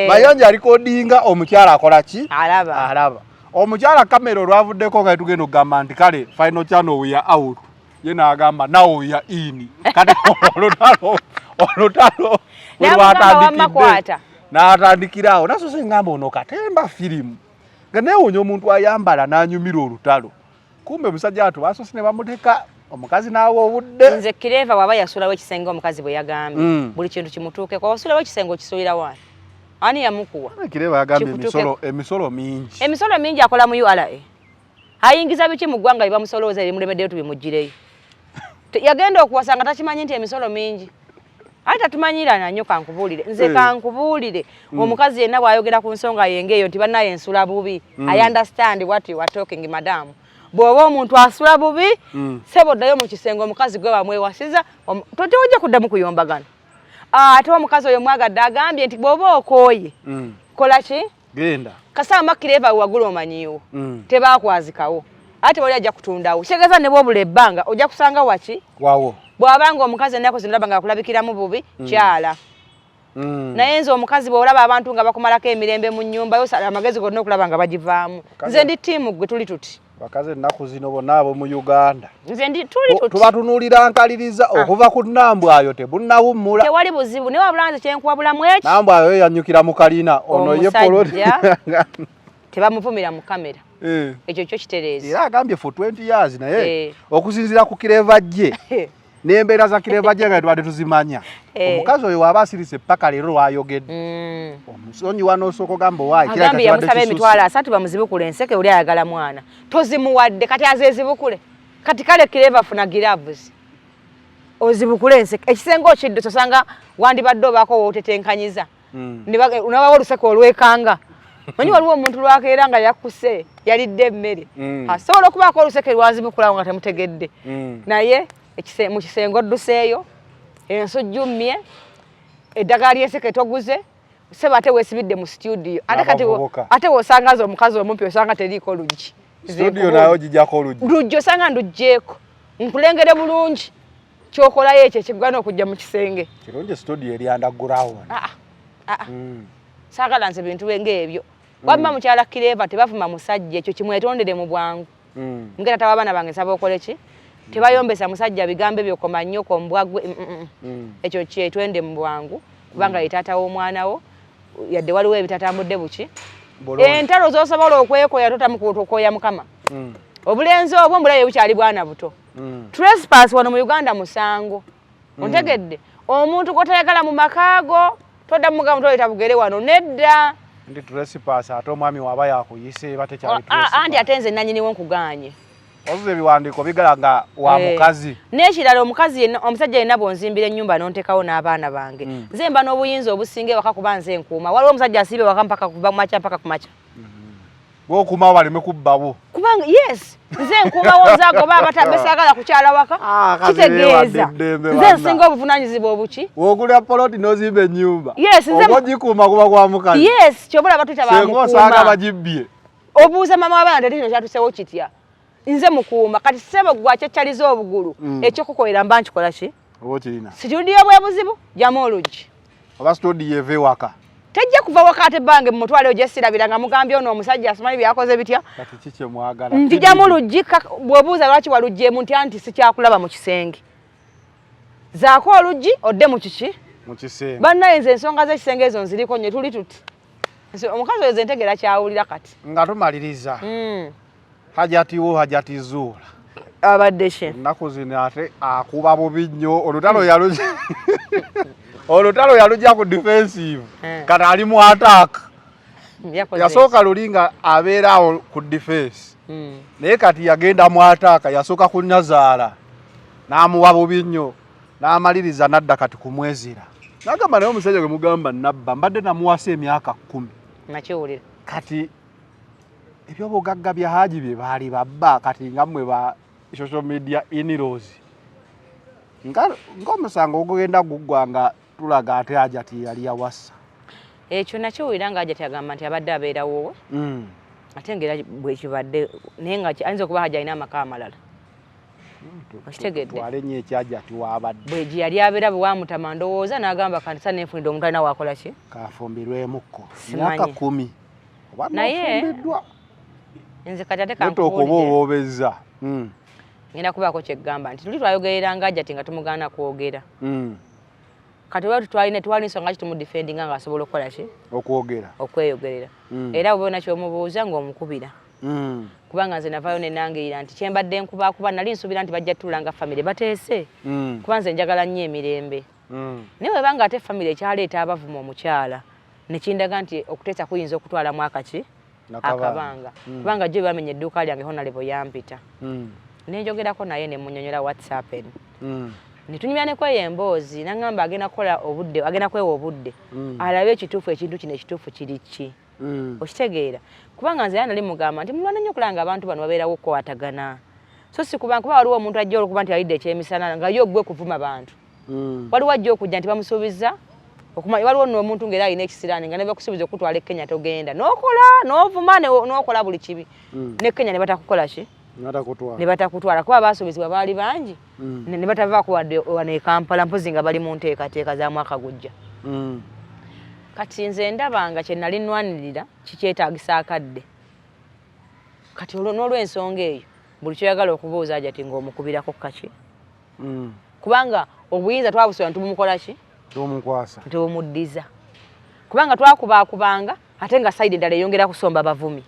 Mayanja alikodinga omukyala akola ki?
Alaba.
Alaba. Omukyala kamera olwavuddeko nga tugenda okugamba nti kale final channel we are out. Ye n'agamba now we are in. Kati olutalo
lwatandikidde.
N'atandikira awo. Nasoose ngamba ono katemba firimu. Nga neewuunya omuntu ayambala n'anyumira olutalo. Kumbe musajja watu basoose ne bamuteka omukazi n'awa obudde.
Nze Kireva bw'aba yasuulawo ekisenge omukazi bwe yagambye. Buli kintu kimutuukeko. Wasuulawo ekisenge okisuulira wani? Ani yamukuwa?
Kireva yagambye emisolo mingi.
Emisolo mingi akola mu URA. Ayingiza biki mu ggwanga bye bamusolooza ebimulemeddeyo tubimuggyireyo. Yagenda okuwasa nga takimanyi nti emisolo mingi. Ate tatumanyirana nnyo kankubuulire. Nze kankubuulire. Omukazi yenna bw'ayogera ku nsonga ye ng'eyo nti bannaye nsula bubi. I understand what you are talking, madam. Bw'oba omuntu asula bubi, ssebo ddayo mu kisenge omukazi gwe bamwewasiza, tewajja kuddamu kuyombagana. Ate omukazi oyo mwagadde agambye nti bw'oba okooye, kola ki?
Genda.
Kasama Kireva wagula omanyiiwo. Tebakwazikawo. Ate wali ajja kutundawo. Kitegeeza ne bw'obula ebbanga ojja kusanga waki?
Wawo.
Bw'abanga omukazi ennaku zino olaba nga akulabikiramu bubi, kyala. Naye nze omukazi bw'olaba abantu nga bakumalako emirembe mu nnyumba yo, sala amagezi gonna okulaba nga bagivaamu. Nze ndi ttiimu ggwe tuli tuti.
Bakazi ennaku zino bonna abo mu Uganda.
Nze ndi tuli tuti.
Tubatunuulira nkaliriza okuva ku Nambwayo tebunnawummula.
Tewali buzibu, naye wabula nze kye nkuwabulamu eki.
Nambwayo ye yannyukira mu kalina, ono ye poloti.
Tebamuvumira mu kamera. Ekyo kyo kitereeza.
Era agambye for 20 years naye okusinziira ku Kireva gye n'embeera za Kireva gye nga tubadde tuzimanya. Omukazi oyo waba asirise paka leero lwayogedde. Omusonyiwa n'osooka ogamba owaayi, kirabika
Agambye
kibadde
yamusaba
kisusse.
emitwalo 30 bamuzibukule enseke oli ayagala mwana. Tozimuwadde kati azeezibukule. Kati kale Kireva funa gloves. Ozibukule enseke. Ekisenge okidde osanga wandibadde obaako w'otetenkanyiza. Nabawo oluseke olwekanga. Manyi waliwo omuntu lwakeera nga yakkuse, yalidde emmere. Asobola okubaako oluseke lwazibukulawo nga temutegedde. Naye mu kisenge odduseeyo, ensujju mmye, eddagala ly'enseke toguze, ssebo ate weesibidde mu studio. Ate kati ate w'osanga nze omukazi omumpi osanga teriiko luggi.
Studio nayo ogiggyako oluggi?
Luggi osanga nduggyeeko. Nkulengere bulungi. Ky'okolayo ekyo ekigwana okujja mu kisenge.
Kirungi studio eri underground.
Saagala nze bintu ng'ebyo. Wamma mukyala Kireva tebavuma musajja, ekyo kimwetondere mu bwangu. Nga taata w'abaana bange nsaba okole ki? Tebayombesa musajja bigambo ebyo koma nnyo kombwa gwe. Ekyo kyetwende mu bwangu kubanga ye taata w'omwana wo, yadde waliwo ebitatambudde buki. Entalo z'osobola okwekoya totamu kukoya Mukama. Obulenzi obwo mbulabe bukyali bwana buto. Trespass wano mu Uganda musango. Ontegedde? Omuntu gw'otayagala mu maka go, toddamu mugamba toleeta bugere wano, nedda.
Ndi trespass ate omwami waba yakuyise eba tekyali trespass.
Anti ate nze nannyiniwo nkugaanye.
Ozuza ebiwandiiko bigala nga wa mukazi.
N'ekirala omukazi yenna, omusajja yenna bw'onzimbira ennyumba n'onteekawo n'abaana bange. Nze mba n'obuyinza obusinga ewaka kuba nze nkuuma. Waliwo omusajja asiiba ewaka mpaka kuva ku makya mpaka ku makya.
Bw'okuuma baleme kubbawo.
Kubanga yes, nze nkuumawo nze agoba abatambe saagala kukyala waka. Kitegeeza. Nze nsinga obuvunaanyizibwa obuki.
W'ogula poloti n'ozimba ennyumba.
Yes, nze
Oba ogikuuma kuba kwa mukazi.
Yes, ky'oba olaba tuyita
Singa osanga
bamukuuma.
bagibbye.
Obuuza maama w'abaana nti kino kyatusewo kitya? Nze mukuuma. Kati ssebo gwe akyekyaliza obugulu. Ekyokukolera mba nkikola ki?
Oba okirina.
Situdiyo bwe buzibu, jjamu oluggi.
Oba studio eva ewaka.
Tejja kuva waka ate bange mu mutwalo gye sirabira nga mugambye ono omusajja asimanyi byakoze bitya.
Kati ki kye mwagala?
Njijamu luggi, bw'obuuza lwaki waluggyemu nti anti sikyakulaba mu kisenge. Zaako oluggi odde mu kiki?
Mu kisenge.
Bannaye nze ensonga z'ekisenge ezo nziriko nnyo tuli tuti. Nze omukazi oyo nze ntegeera kyawulira kati.
Nga tumaliriza. Hajati wo Hajati Zuula.
Abadde ki?
Ennaku zino ate akuba bubi nnyo. Olutalo yalujja. Olutalo yalujja ku defensive. Kati ali mu attack. Yasooka luli nga abeera awo ku defense, naye kati yagenda mu attack. Yasooka ku Nazaala n'amuwa bubi nnyo, n'amaliriza n'adda kati kumwezira, n'agamba naye omusajja gwe mugamba nabba mbadde namuwasa emyaka 10.
Nakiwulira.
Kati ebyobugagga bya Haji bye baali babba, kati nga mmwe ba social media in-laws, nga ng'omusango gugenda guggwa nga tulaga ate Hajati yali yawasa.
Ekyo nakiwulira nga Hajati agamba nti abadde abeerawowe, ate ngaera bwekibadde, naye nga ayinza okuba Haji alina amaka amalala. Okitegedde?
Twale nnyo ekyajati waabadde.
Bwe gye yali abeera bwe wamutama, ndowooza n'agamba kanisa nenfunidde omuntu alina wakola ki.
Kafumbirwemukko.
Simanyi.
Myaka 10 oba nofumbiddwa.
Nze kati ate
netooka oba
kankubuulire.
owoobezza.
Ngenda kubaako kyeggamba nti tuli twayogereranga Hajati nga tumugaana kwogera. Kati oba twalina twalina ensonga ki tumudefendinga ng'asobola okukola ki?
Okwogera.
Okweyogerera. Era bwe bona kyomubuuza ng'omukubira, kubanga nze navaayo nenangirira nti kyembadde nkubakuba nali nsuubira nti bajja tuula nga famire bateese, kuba nze njagala nnyo emirembe. Naye webanga ate famire ekyaleeta abavuma omukyala, nekindaga nti okuteesa kuyinza okutwalamu akaki akabanga, kubanga jo bamenya edduuka lyange, Honorable yampita, nenjogerako naye nemunyonyola what's happen, netunyumya nekweyo emboozi, naŋŋamba agenda kukola obudde, agenda kwewa obudde alabe ekituufu, ekintu kino ekituufu kiri ki. Okitegeera? Kubanga nze era nali mugamba nti mulwana nnyo okulaba nga abantu bano babeerawo okukwatagana, so si kuba kuba waliwo omuntu ajja olwokuba nti alidde ekyemisana nga ye ogwe kuvuma bantu. Waliwo ajja okujja nti bamusuubiza okumanya, waliwo nno omuntu ng'era alina ekisiraani nga ne bakusuubiza okutwala e Kenya, togenda n'okola n'ovuma n'okola buli kibi, ne Kenya ne batakukola ki, ne batakutwala, kuba baasuubizibwa baali bangi, ne batavaako wadde wano e Kampala, mpozi nga bali mu nteekateeka za mwaka gujja. Kati nze ndaba nga kye nali nnwanirira kikyetaagisa akadde kati olwo, n'olw'ensonga eyo buli kyoyagala okubuuza Hajati ng'omukubirako kaki, kubanga obuyinza twabusobola ntibumukola ki,
Tumukwasa.
Ntibumuddiza, kubanga twakubaakubanga ate nga side endala eyongera kusomba bavumi.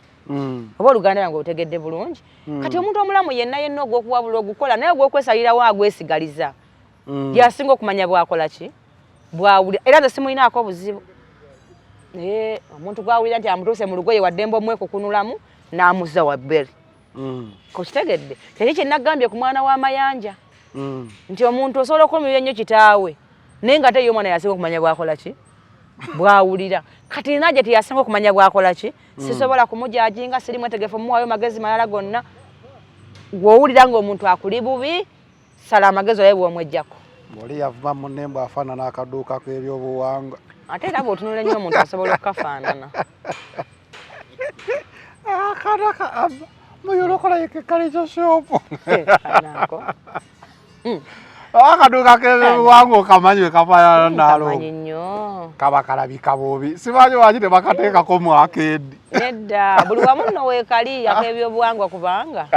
Oba oluganda lwange otegedde bulungi? Kati omuntu omulamu yenna yenna ogw'okuwabula ogukola, naye ogw'okwesalirawo agwesigaliza. Yasinga okumanya bwakola ki, bwawulira. Era nze simulinaako obuzibu, naye omuntu gwawulira nti amutuuse mu lugoye waddembe omwekukunulamu n'amuzza wabberi. Kokitegedde? Kyeki kyenagambye ku mwana w'amayanja, nti omuntu osobola okukomerera ennyo kitaawe, naye nga ate ye omwana yasinga okumanya bwakola ki, bwawulira. Kati naje teyasinga okumanya bwakola ki. Sisobola kumujajinga, siri mwetegefu muwayo magezi malala gonna. Gw'owulira ng'omuntu akuli bubi, sala amagezi olabe bw'omwejjako.
Oli yavuma munne mbw afaanana akaduuka k'ebyobuwangwa.
Ate era bw'otunula ennyo omuntu asobola okukafaanana.
Akanaka muyolokola yekekalizo shopu.
Kanako.
Akaduuka k'ebyobuwangwa okamanyi we kafaanana naalo?
Kamanyi nnyo.
Kaba kalabika bubi, simanyi waki tebakateekako mu akeedi.
Nedda, buli wamu nno weekali ak'ebyobuwangwa, kubanga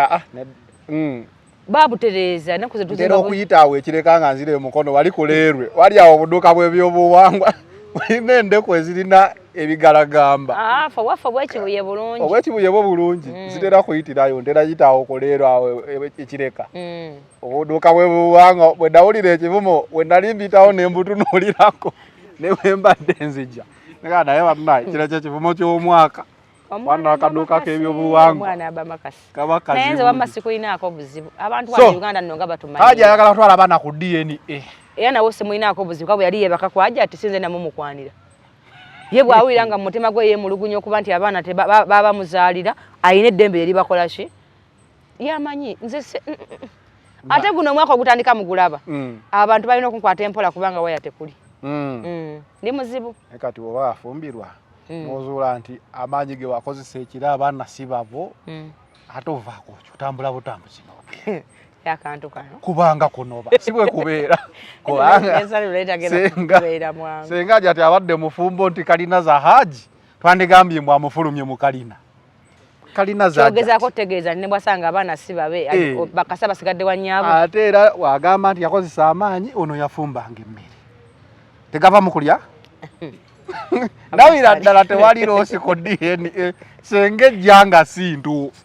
babutereeza ennaku ze
Ntera
tuzimba
okuyita awo ekireka nga nzira emukono wali kuleerwe, wali awo obuduuka bw'ebyobuwangwa bulina endeku ezirina ebigalagamba.
Ah, fe waffe obwekibuye bulungi.
Obwekibuye bwo bulungi. Zitera kuyitirayo, ntera yita awo kuleerwe awo ekireka, obuduuka bw'ebuwangwa. Bwe nawulira ekivumo, we nali mbitawo ne mbutunuulirako, ne bwe mbadde nzija nga naye bannaye kino kye kivumo ky'omwaka. Mwana akaduuka k'ebyobuwangwa.
Omwana aba makasi.
Kaba
Naye nze
kazibu.
wamma sikulinaako buzibu. Abantu
So,
wano Uganda nno nga batumanyi.
Haji ayagala kutwala abaana ku DNA.
Era nawe simulinaako buzibu, kuba bwe yali yeebaka ku Hajati sinze namumukwanira. Ye bw'awulira nga mu mutima gwe yeemulugunya okuba nti abaana baba bamuzaalira, alina eddembe eribakola ki, yamanyi. Nze Ate guno omwaka ogutandika mugulaba, abantu balina okunkwata empola kubanga waya tekuli. Ndi muzibu.
Naye kati oba afumbirwa, n'ozuula nti amaanyi ge wakozesa ekiro abaana si babo, ate ovaako ki? Otambula butambuzi n'ogenda.
Akantu kano.
Kubanga kunoba si bwe kubeera, kubanga
Ensalo leetagenda kubeera mwangu.
Senga ati abadde mufumbo nti kalina za Haji, twandigambye mbu amufulumye mu kalina, kalina za
Kyogezaako okutegeeza nti ne bwasanga abaana si babe, bakasa basigadde wa nnyaabwe.
Ate era wagamba nti yakozesa amaanyi, ono yafumbanga emmere tegava mu kulya. Ndawira ddala tewali loss ku DNA senga ejja nga si ntuufu.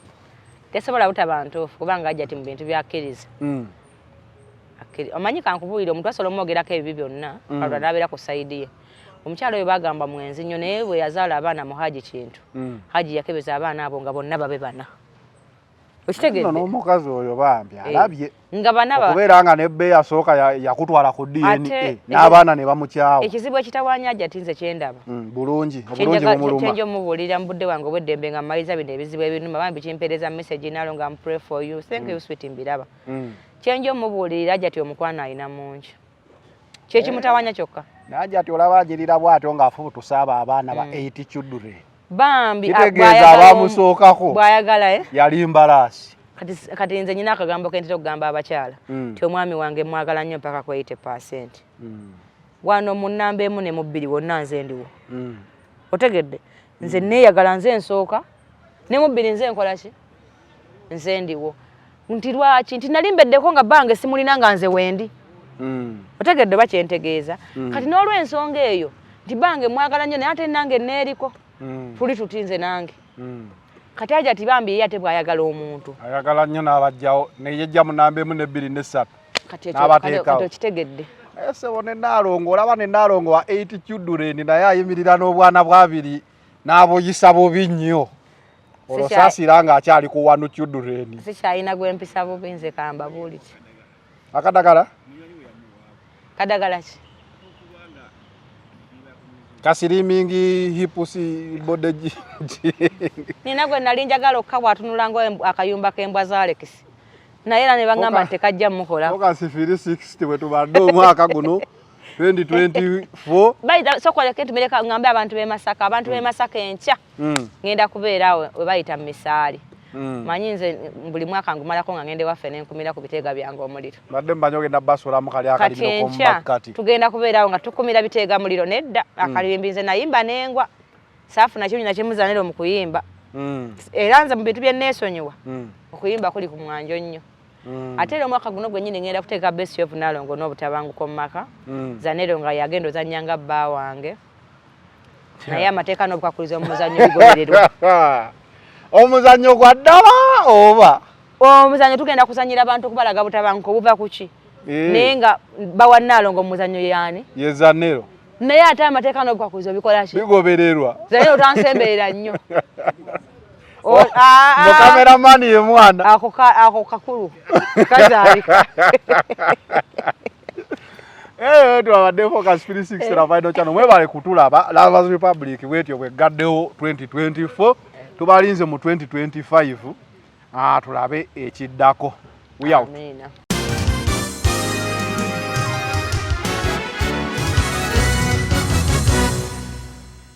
Tesobola butaba ntuufu, kubanga Hajati mu bintu byakkiriza. Omanyi kankubuulire, omuntu asobola omwogerako ebibi byonna, Katonda n'abeera ku side ye. Omukyala oyo bagamba mwenzi nnyo, naye bwe yazaala abaana mu Haji Kintu, Haji yakebeza abaana abo nga bonna babe bana.
Nno
Okitegedde?
N'omukazi oyo bambi alabye
Nga bana
okubeera nga nebbe yasooka yakutwala ku DNA
Ate-
n'abaana ne bamukyawa.
Ekizibu ekitawaanya Hajati nze kyendaba,
Bulungi obulungi bumuluma.
Kyenja omubuulira mu budde wange obw'eddembe nga mmaliza bino ebizibu ebinuma, bambi kimpeereza message nalo nga pray for you, thank you sweet, mbiraba. Kyenja omubuulirira, Hajati omukwano alina mungi, kyekimutawaanya kyokka.
Naye ati olaba agirira bw'atyo ng'afubutusa abo abaana ba 8 children.
Bambi
Kitegeeza abamusookako
bw'ayagala, eh?
yali mbalaasi.
Kati nze nyina akagambo kentera okugamba abakyala ti omwami wange mwagala nnyo mpaka ku 80%. Wano mu namba 1 ne mu 2 wonna nze ndiwo. Otegedde? Nze neeyagala, nze nsooka, ne mu 2 nze nkola ki, nze ndiwo. Nti lwaki? Nti nali mbeddeko nga bange simulina nga nze wendi. Otegedde oba kyentegeeza? Kati n'olw'ensonga eyo nti bange mwagala nnyo, naye ate nange neeriko. Tuli tuti nze nange. Kati Hajati bambi ye ate bw'ayagala omuntu
ayagala nnyo n'abajjawo neyejja mu namba 1 nebbiri nesatu.
Kati ekyo
N'abateekawo.
kati okitegedde?
Naye sebo ne Naalongo, olaba ne Naalongo wa 8 children, naye ayimirira n'obwana bwabiri n'abuyisa bubi nnyo. Olwo saasira ng'akyali ku 1 children.
Sikyalina gwempisa bubi nze, kambabuulire.
Akadagala.
Kadagala ki?
Kaslimming hips body.
Nina gwe nali njagala okka bw'atunula nga akayumba k'embwa za Alex, naye era ne baŋŋamba nti tekajja mukola.
Focus 360 bwe tubadde omwaka guno 2024.
Bayita sokoleke ntumireka ŋŋambe abantu b'e Masaka, abantu b'e Masaka, enkya ŋŋenda kubeera we bayita mu misaali. Manyi nze buli mwaka ngumalako nga ngenda ewaffe nenkumira ku biteega byange omuliro.
Mbadde mmanyi ogenda basulamu kali
Kati
akalimiro
enkya
k'omumakkati.
tugenda kubeerawo nga tukumira biteega muliro. Nedda, akalimbi nze nayimba nengwa, saafuna kimu nakimuzaniro mu kuyimba. Era nze mu bintu bye neesonyiwa, okuyimba kuli ku mwanjo nnyo. Ate era omwaka guno gwennyini ngenda kuteeka Best of Nalongo n'obutabanguko mu maka. Zanero nga yagenda ozannya nga bba wange, naye amateeka n'obukakuliza omuzannyo bigobererwa.
Omuzannyo gwa ddala oba?
Omuzannyo tugenda kuzannyira abantu okubalaga butabanguko buva ku ki. Naye nga bawa Nalongo omuzannyo yaani?
Ye Zanero.
Naye ate amateeka n'obukakulizo bikola ki?
Bigobererwa.
Zanero tansemberera nnyo.
Mukameramani ye mwana.
Ako kakulu kazaalika.
Eh, twabadde Focus 360 na Final Channel. Mwebale kutulaba. Lovers Republic bwetyo bweggaddewo 2024. Tubalinze mu 2025. Ah, tulabe ekiddako. We out.
Amiina.